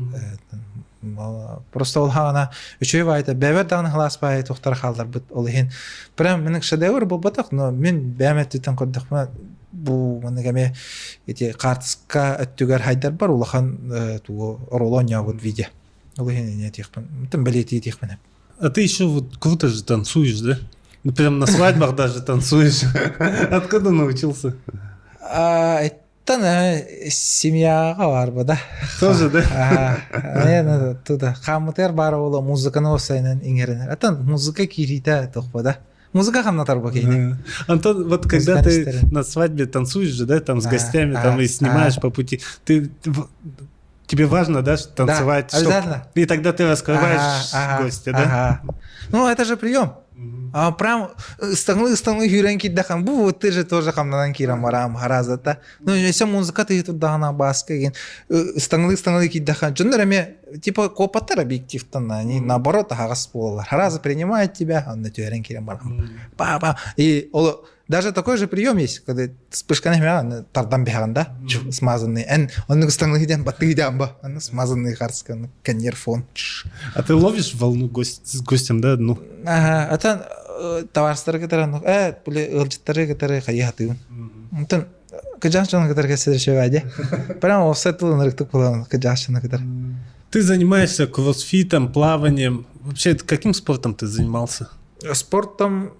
Просто ол хаана үчүгэй баайта бэбэр даҕаны халаас баайы туохтара хаалларбыт ол иһин прям мин шедевр буолбатах, но мин бэйэм өттүттэн көрдөхпүнэ бу маннык эмиэ ити хаартыска өттүгэр хайдарбар улахан тугу оруолу оонньообут видео. Ол иһин иньэ этиэхпин, бэлиэтии этиэхпин А ты еще вот круто же танцуешь, да? Ну, прям на свадьбах даже танцуешь. Откуда научился? Оттон семьяҕа барба да. Тоже, да? Наверное, оттуда. Хаамытыгар баар буола музыканы осайынан иҥэринэр. Оттон музыка киириитэ тохпо да. Музыка хамнатар бу киһини. Антон, вот когда ты на свадьбе танцуешь же, да, там с гостями, там и снимаешь по пути, ты тебе важно, да, танцевать? Да, обязательно. И тогда ты раскрываешь гостя, да? Ну, это же прием. А прям ыстаҥлы ыстаҥлы сүүрэн киирдэххин бу ты же тоже хамнанан киирэн бараам хараазата. Ну, если музыка ты турдаҕына бааска игин ыстаҥлы ыстаҥлы киирдэххин дьоннор эмиэ типа куоппаттар объективтан они наоборот аһаҕас буолаллар. Хараза принимает тебя, онно түһэрэн киирэн баран. Па-па. И ол Даже такой же прием есть, когда вспышканы хмян тардан биһаҕын да, смазанный. Эн оннук ыстаҥлыһы диэн баттыы диэн ба, аны смазанный харсканы коньер фон. А ты ловишь волну гость, с гостем, да, одну? Ага, атан товарыстары кытары, били ыалдьыттары кытары хайы хатыыбын. Онтон кыдьаах дьону кытары кэпсэтэр үчүгэй дии. Прямо офсайд тылын ырыктык буолан кыдьаах дьону кытары. Ты занимаешься кроссфитом, плаванием. Вообще, каким спортом ты занимался? Спортом...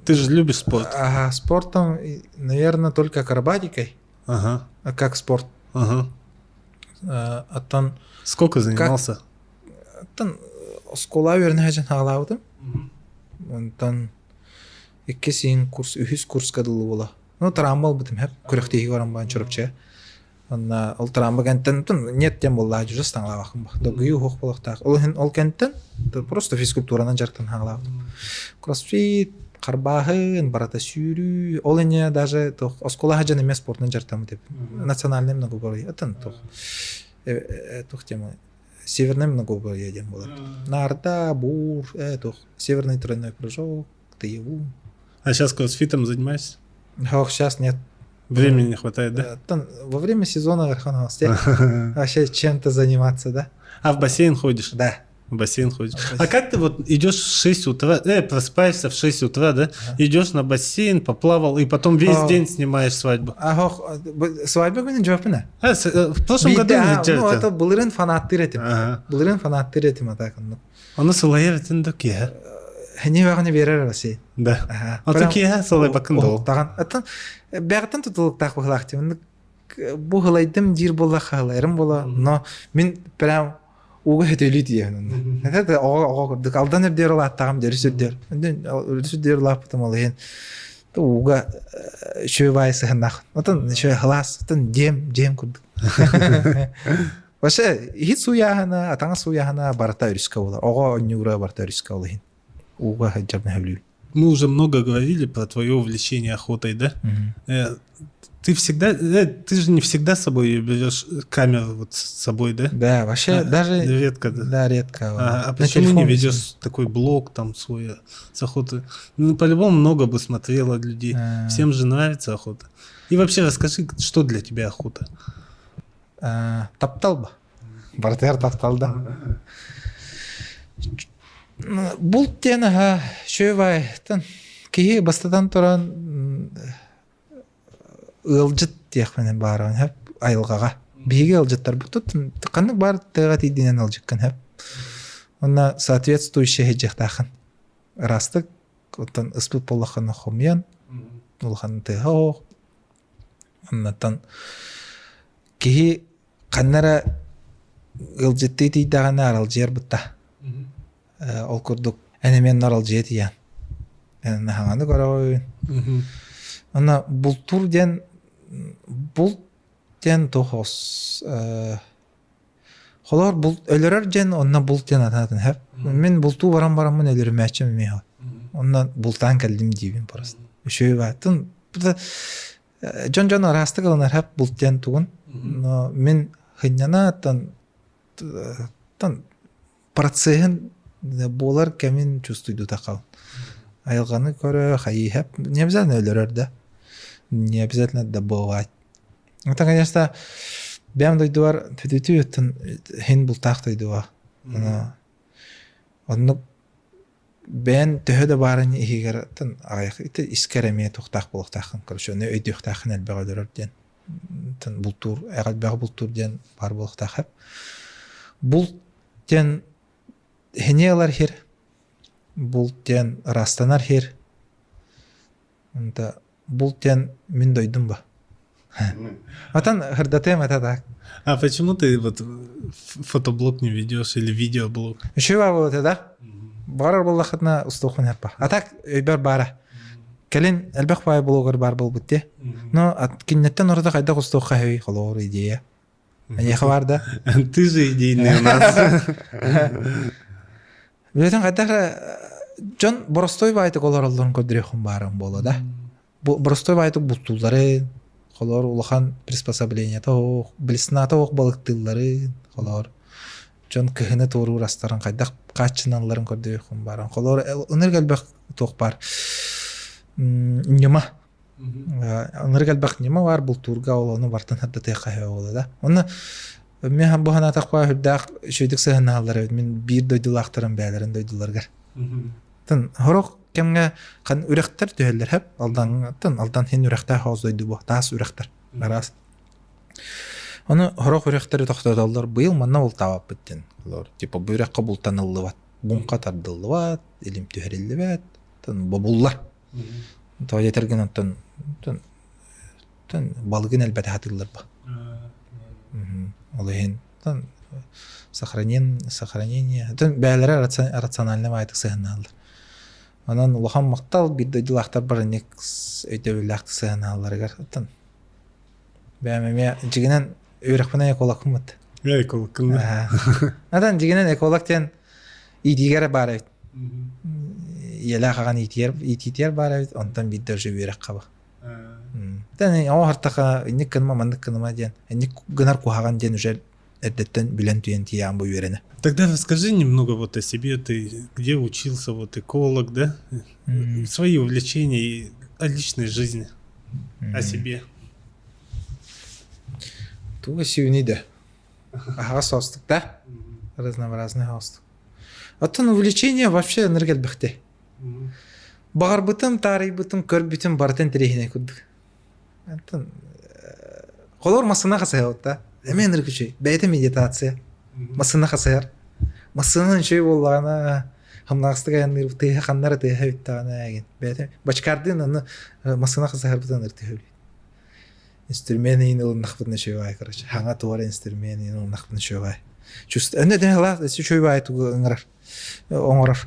Ты же любишь спорт. Ага, спортом, наверное, только акробатикой. Ага. А как спорт. Ага. Оттон... Сколько занимался? Оттон оскуола үөрэнэ сылдьан хаалаабытым. Онтон иккис иһин курс, үһүс курска дылы буола. Ну, травма ылбытым хэп, күрэхтэһиигэ баран баран Чурапчыга. Онно ол травма кэнтэн нет диэн буоллаа дьүрэ ыстаҥалаабаккын ба. Догуйуу уһуох буолуохтаах. Ол иһин ол кэнтэн просто физкультуранан дьарыктан хаалаабытым. Кроссфит, харбааһын, барыта сүүрүү, ол инньэ даже туох оскуола сылдьан эмиэ спортунан дьарыктаммыт эбит. Национальный многоборье. Атын туох туох тема Северное многоборье диэн буолар. Наарда, бур, туох северный тройной прыжок, Тыеву. А сейчас кроссфитом занимаешься? Ох, сейчас нет. Времени не хватает, да? Там, во время сезона Вообще чем-то заниматься, да? А в бассейн ходишь? Да. В бассейн ходишь. А как ты вот идешь в 6 утра, просыпаешься в 6 утра, да? Ага. Идешь на бассейн, поплавал, и потом весь а, день снимаешь свадьбу. Ага, свадьба күнүн жауапына. А, в прошлом году Ну, это былырын фанаттыр этим. Былырын фанаттыр этим, а так. Ону сылайар этин да киэһэ. Хини баҕаны биэрэр Россия. Да. Ото киэһэ сылайбаккын да ол. Таҕан. Аттан бэҕтэн тутулуктаах быһылаах дим. Бу хылайдым диир буолла хаалайрым буола. Но мин прям ууга хөтөлүү тиийэбин. Это оҕо оҕо курдук алдан үрдүөр улааттаҕым дөрүс үрдүөр. Өрүс үрдүөр улааппытым ол иһин ууга үчүгэй баай сыһыннах. Отон үчүгэй халаас, отон дьиэм, дьиэм курдук. Вообще, иһит сууйааһына, атаҥа сууйааһына барыта өрүскэ буолар. Оҕо онньуура барыта өрүскэ ол иһин. Ууга сылдьар сөбүлүүбүн. Мы уже много говорили про твое увлечение охотой, да? Mm-hmm. Ты всегда, ты же не всегда с собой берешь камеру вот с собой, да? Да, вообще а, даже... Редко, да? Да, редко. А, а почему не ведешь такой блог там свой с охоты? Ну, по-любому много бы смотрело людей. А... Всем же нравится охота. И вообще расскажи, что для тебя охота? Таптал ба. Барытыгар таптал да. Булт диэн аһа үчүгэй киһи бастатан туран ыалдьыт диэхпинэ баарабын сөп айылҕаҕа. Биһиги ыалдьыттарбыт ханнык баар тыаҕа тиийдинэн ыалдьыккын сөп. Уонна соответствующий сылдьыахтааххын. Ыраастык оттон ыспыт буоллаххына хомуйан улахан тыаһа оһох Оннуттан киһи ханна эрэ ыалдьыттыы тиийдэҕинэ аралдьыйар бытта. Ол курдук эн эмиэ онно аралдьыйа тиийэн. Эн хаҥаны көрөҕүн. Онно бултуур диэн булт диэн туох ос холоор булт өлөрөр диэн онно булт диэн атын атын Мин бултуу баран бараммын өлөрүмээччим эмиэ. Онно бултаан кэллим диибин просто. Үчүгэй бааттын дьон-дьон араастык ылынар хэп булт диэн тугун. Но мин хынньана тан тан процеһын буолар кэмин чувствуйдута хал. Айылҕаны көрө хайыы хэп не обязательно өлөрөр да. Не обязательно добывать. Это, конечно, бэйэм дойдубар түтүтү хин бултаах дойдуга. Оннук бэйэн төһө да баарын иһигэр аҕыйах ити искэр эмиэ туохтаах буолуохтааххын короче ону өйдүөхтааххын элбэх өлөрөр диэн бултуур элбэх бултуур диэн баар буолуохтаах эп булт диэн хини ылар хир булт диэн ыраастанар хир Онто булт диэн мин дойдум ба. Отон хырдатыам это так. А почему ты вот фотоблог не ведешь или видеоблог? Үчүгэй буолуо да. Баҕарар буоллаххытына устуохпун эппа. А так өйбөр баара. Кэлин элбэх баай блогер баар буолбут дии. Но киннеттен орото хайдах устуохха хөй холоор идея. Эйиэхэ баар да? Ты же идейный у нас. Билэтин хайдах дьон боростой баайтык олороллорун көрдөрүөххүн баарым буолуо да. Боростой баайтык бултуулларын, холоор улахан приспособлениета оһох, блесната оһох балыктыылларын, холоор дьон кыһыны туоруур астарын хайдах хааччыналларын көрдөрүөххүн баарым. Холоор ынырык элбэх туох баар ньыма. Ынырык элбэх ньыма баар бултуурга ол ону бартан хардатыахха сөп буолла да. Онно мен бу санаатахпа сүрдээх үчүгэйдик сыһыннаһаллар эбит мин биир дойдулаахтарым бэйэлэрин дойдуларыгар. Тын сорох кэмҥэ хан үрэхтэр түһэллэр хэп Алдантан Алдан хин үрэхтээх оҕус дойду бу таас үрэхтэр араас. Ону сорох үрэхтэри тохтотоллор быйыл манна бултаабаппыт диэн. Типа бу үрэххэ бултаныллыбат, буҥха тардыллыбат, илим түһэриллибэт, тын бобуллар. Тоҕо диэтэргин оттон балыгын элбэтэ сатыыллар ба. Ол иһин сохранение сохранение бэйэлэрэ рациональный баайтык сыһыннааллар. Онон улахан махтал биир дойдулаахтар барынник өйдөбүллээхтик сыһыннаалларыгар оттон бэйэм эмиэ дьигинэн үөрэхпинэн экологпын Экологкын. Атан дьигинэн эколог диэн иитиигэ эрэ баар эбит. Ийэлээх аҕан иитиэр иитиитиэр баар эбит, онтон биирдэ уже үөрэххэ ба. Тэн оҕо хартаха инник гыныма маннык гыныма диэн, инник гынар куһаҕан диэн уже эрдэттэн билэн түйэн тиийэҕин бу үөрэнэ. Тогда расскажи немного вот о себе, ты где учился, вот эколог, да? Свои увлечения и о личной жизни, о себе. Туга сүүнүй да. Аһаҕас соостук да? Разнообразный соостук. Оттон увлечение вообще ынырык элбэхтэй. Баҕарбытым, таарыйбытым, көрбүтүм барытын интэриэһинэй курдук. Оттон холор массыына хасыһабыт да. Эмиэ ынырык үчүгэй. Бэйэтэ медитация. Массыына хасыһар. Массыына үчүгэй буоллаҕына хамнаҕастык айанныыр тыаһа ханна эрэ тыаһа бүттэҕинэ эгин. Бэйэтэ бачкардыын аны массыына хасыһарбытын ынырык түһэбит. Инструмент иин ылыннахпытына үчүгэй короче. Хаҥа туора инструмент иин ылыннахпытына үчүгэй. Чувство өнө дэ хала үчүгэй тугу ыҥырар оҥорор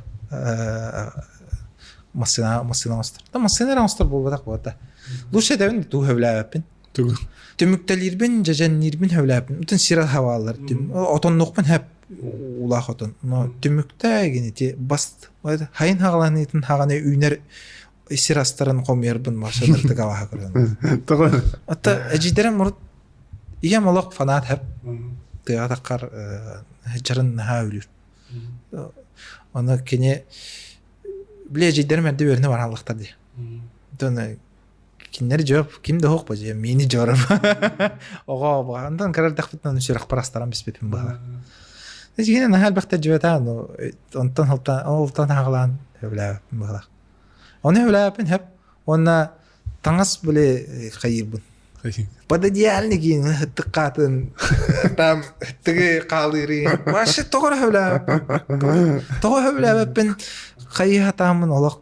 массыына массыына оҥостор. Да массыына эрэ оҥостор буолбатах буолта. Лучше этэбин туу сөбүлээбэппин. Тугу? Түмүктэлиирбин, дьэдьэнниирбин сөбүлээбэппин. Бүтүн сир хабааллар. Отоннуохпун хэп улаах отон. Но түмүктэ гинити бас хайын хаҕаланыытын хаҕаны үүнэр сир астарын хомуйарбын машиныртык абаһа көрөн. Тоҕо? Отто эдьиийдэрим урут ийэм олох фанат хэп тыаҕа таххар дьарын наһаа өлүүр. Ону кини били эдьиийдэрим эрдэ үөрэнэ барааллахтар дии. Онтон кинилэр дьоп ким да суох бо мини дьором. Оҕо онтон кыра эрдэхпитинэ сүрэхпэр астаран биспиппин быһалар. Дьиҥинэн наһаа элбэхтэ дьүөтаан онтон олтан хаҕалаан сөбүлээбэппин быһалаах. Ону сөбүлээбэппин сөп. Уонна таҥас били хайыырбын. Под идеальный киин ыттык хаатын там ыттыгы хаалыыры. Вообще тоҕо эрэ сөбүлээбэппин. Тоҕо сөбүлээбэппин хайыы сатааммын олох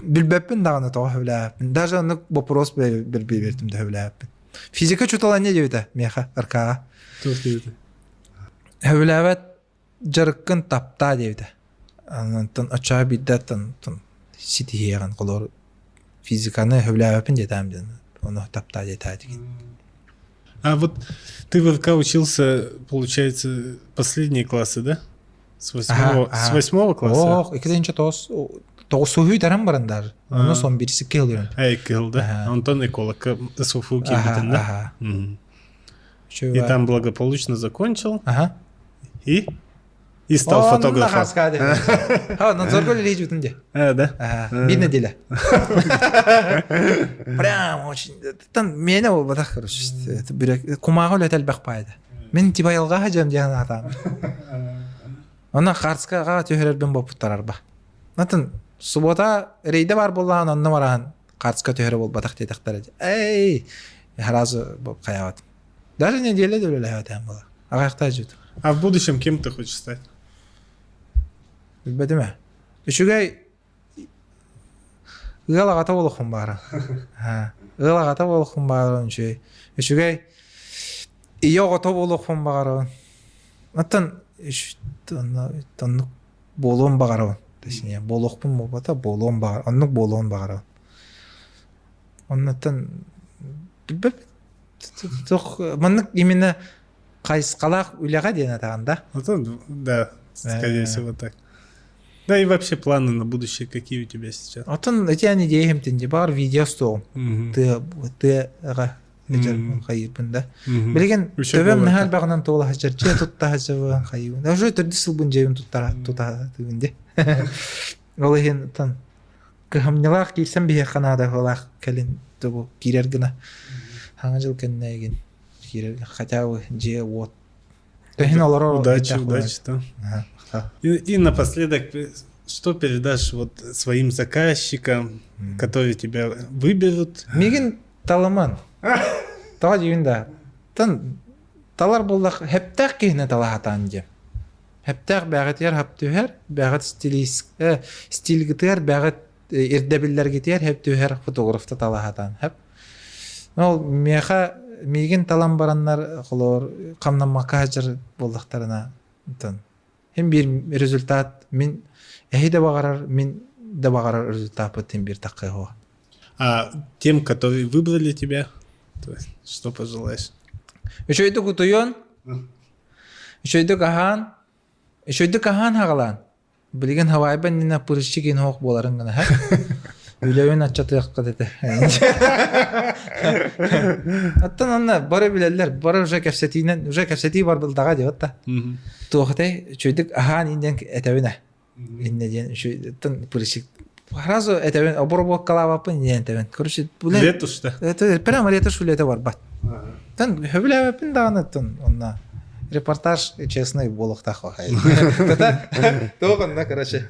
билбэппин даҕаны тоҕо сөбүлээбэппин. Даже оннук вопрос бэрбиэбэртим да сөбүлээбэппин. Физика учуутала не диэбитэ миэхэ РК-ҕа. Туох диэбитэ? Сөбүлээбэт дьарыккын таптаа диэбитэ. Онтон оччоҕо биирдэ оттон ситиһиэҕин холобур физиканы сөбүлээбэппин диэтэҕим диэн ону таптаа диэтээтигин. А вот ты в РК учился, получается, последние классы, да? С восьмого, Ага, с восьмого класса? Ох, иккитинчи тоҕус тоҕусуһуй таран баран даже. Онно сон бирсикке ылырын. Эй, кыл, да? Онтон экологка СФУ киирбитин, да? Ага. И там благополучно закончил. Ага. И? И стал фотографом. Ха, надзорга үлэлии дьэ. А, да? Биир неделя. Прям очень. Там миэнэ буолбатах, короче. Кумааҕы үлэтэ элбэх баайда. Мин типа айылҕа дьэм диэн аатаам. Онон Харскаҕа түһэрэрбин боппуттарарба. Атын суббота рейде бар буоллаҕына онно бараан Харска түһэрэ буолбатах диэтэхтэрэ. Эй, сразу хайаабатым. Даже неделя да үлэлээбэтэм буолар. Аҕайахтаа дьүт. А в будущем кем ты хочешь стать? Билбэтим ээ. Үчүгэй ыал аҕата буолуоххун баара. Ыал аҕата буолуоххун баҕарабын үчүгэй. Үчүгэй ийэ оҕото буолуохпун баҕарабын. Оттон оннук буолуон баҕарабын. Точнее, буолуохпун буолбата, буолуон баҕар, оннук буолуон баҕарабын. Оннуттан билбэппин. Туох маннык именно хайысхалаах үлэҕэ диэн этаҕын да? Да, скорее всего так. Да и вообще планы на будущее какие у тебя сейчас? Оттон ити идеям тинди бар видео стоҕум. Тыа тыаҕа хайыырбын да. Билигин төбөм наһаа элбэҕинэн туола сылдьар, дьиэ тутта сылдьабын хайыыбын. Уже төрдүс сылбын дьиэбин туттара тута тыгын ди. Ол иһин оттон. Кыһамньылаах киирсэн биһиэхэ наада быһыылаах кэлин тугу киирэр гына. Хаҥа дьыл кэннэ игин киирэр хотя бы дьиэ-уот. Төһүн олорор Удачи, удачи там. И, и напоследок, что передашь вот своим заказчикам, которые тебя выберут? Мигин талыман. Тоҕо диибин да. Тан талар буоллах хэптэх киһини талаһатаан диэ. Хэптээх бэҕэтигэр хап түһэр, бэҕэт стилис, э, стилгитигэр бэҕэт ирдэбиллэргитигэр хэп түһэр фотографта талаһатаан хэп. Ол миэхэ миигин талан бараннар холоор хамнаммакка сылдьар буоллахтарына онтон Хин биир результат мин эһи да баҕарар мин да баҕарар результаппыт хин биир таххыһо. А тем, которые выбрали тебя, то есть, что пожелаешь? Үчүгэйдик утуйун, үчүгэйдик аһаан, үчүгэйдик аһаан хаҕалаан. Билигин Хавайба иннинэ пырышчик иһин буоларын гына Үлэбин аччатыаххыт этэ. Оттон онно бары билэллэр, бары уже кэпсэтиинэн, уже кэпсэтии бар былдаҕа диэбит да. Туохатай үчүгэйдик аһаан иин диэн этэбин ээ. Иннэ диэн үчүгэйдик пырышчик сразу этэбин, обработкалаабаппын диэн этэбин. Короче, Ретушь да. Прямо ретушь үлэтэ барбат. Тан хөбүлээбэппин даҕаны оттон онно репортаж честный буолуохтаах Туох онно короче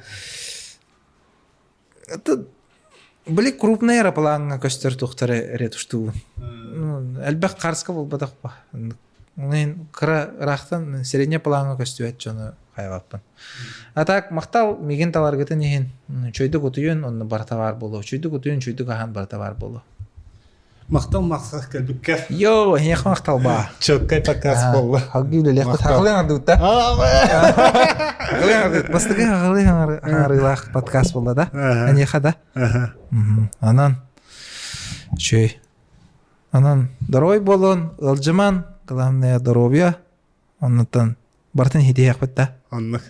Это были крупные аэроплаҥҥа көстөр туохтары ретуштуубун. Элбэх харска буолбатах ба. Онон кыра ыраахтан средний плаҥҥа көстүбэт дьону хайҕаппын. А так махтал мигин таларгытын иһин чөйдүк утуйун онно барыта баар буолуо. Чөйдүк утуйун, чөйдүк аһаан барыта баар буолуо. Махтал махсах кэлбиккэ. Йоо, эһиэхэ махтал баа. Четкай подкаст буолла. Халгыы үлэлиэхпит. Хахылыан ардыбыт да. Хахылыан ардыбыт. Бастакы хахылыы хаҥарыылаах подкаст буолла да. Эниэхэ да. Анан үчүгэй. Анан здоровый буолун, ыалдьыман, главное здоровье. Оннуттан барытын хитиһиэхпит да. Оннук.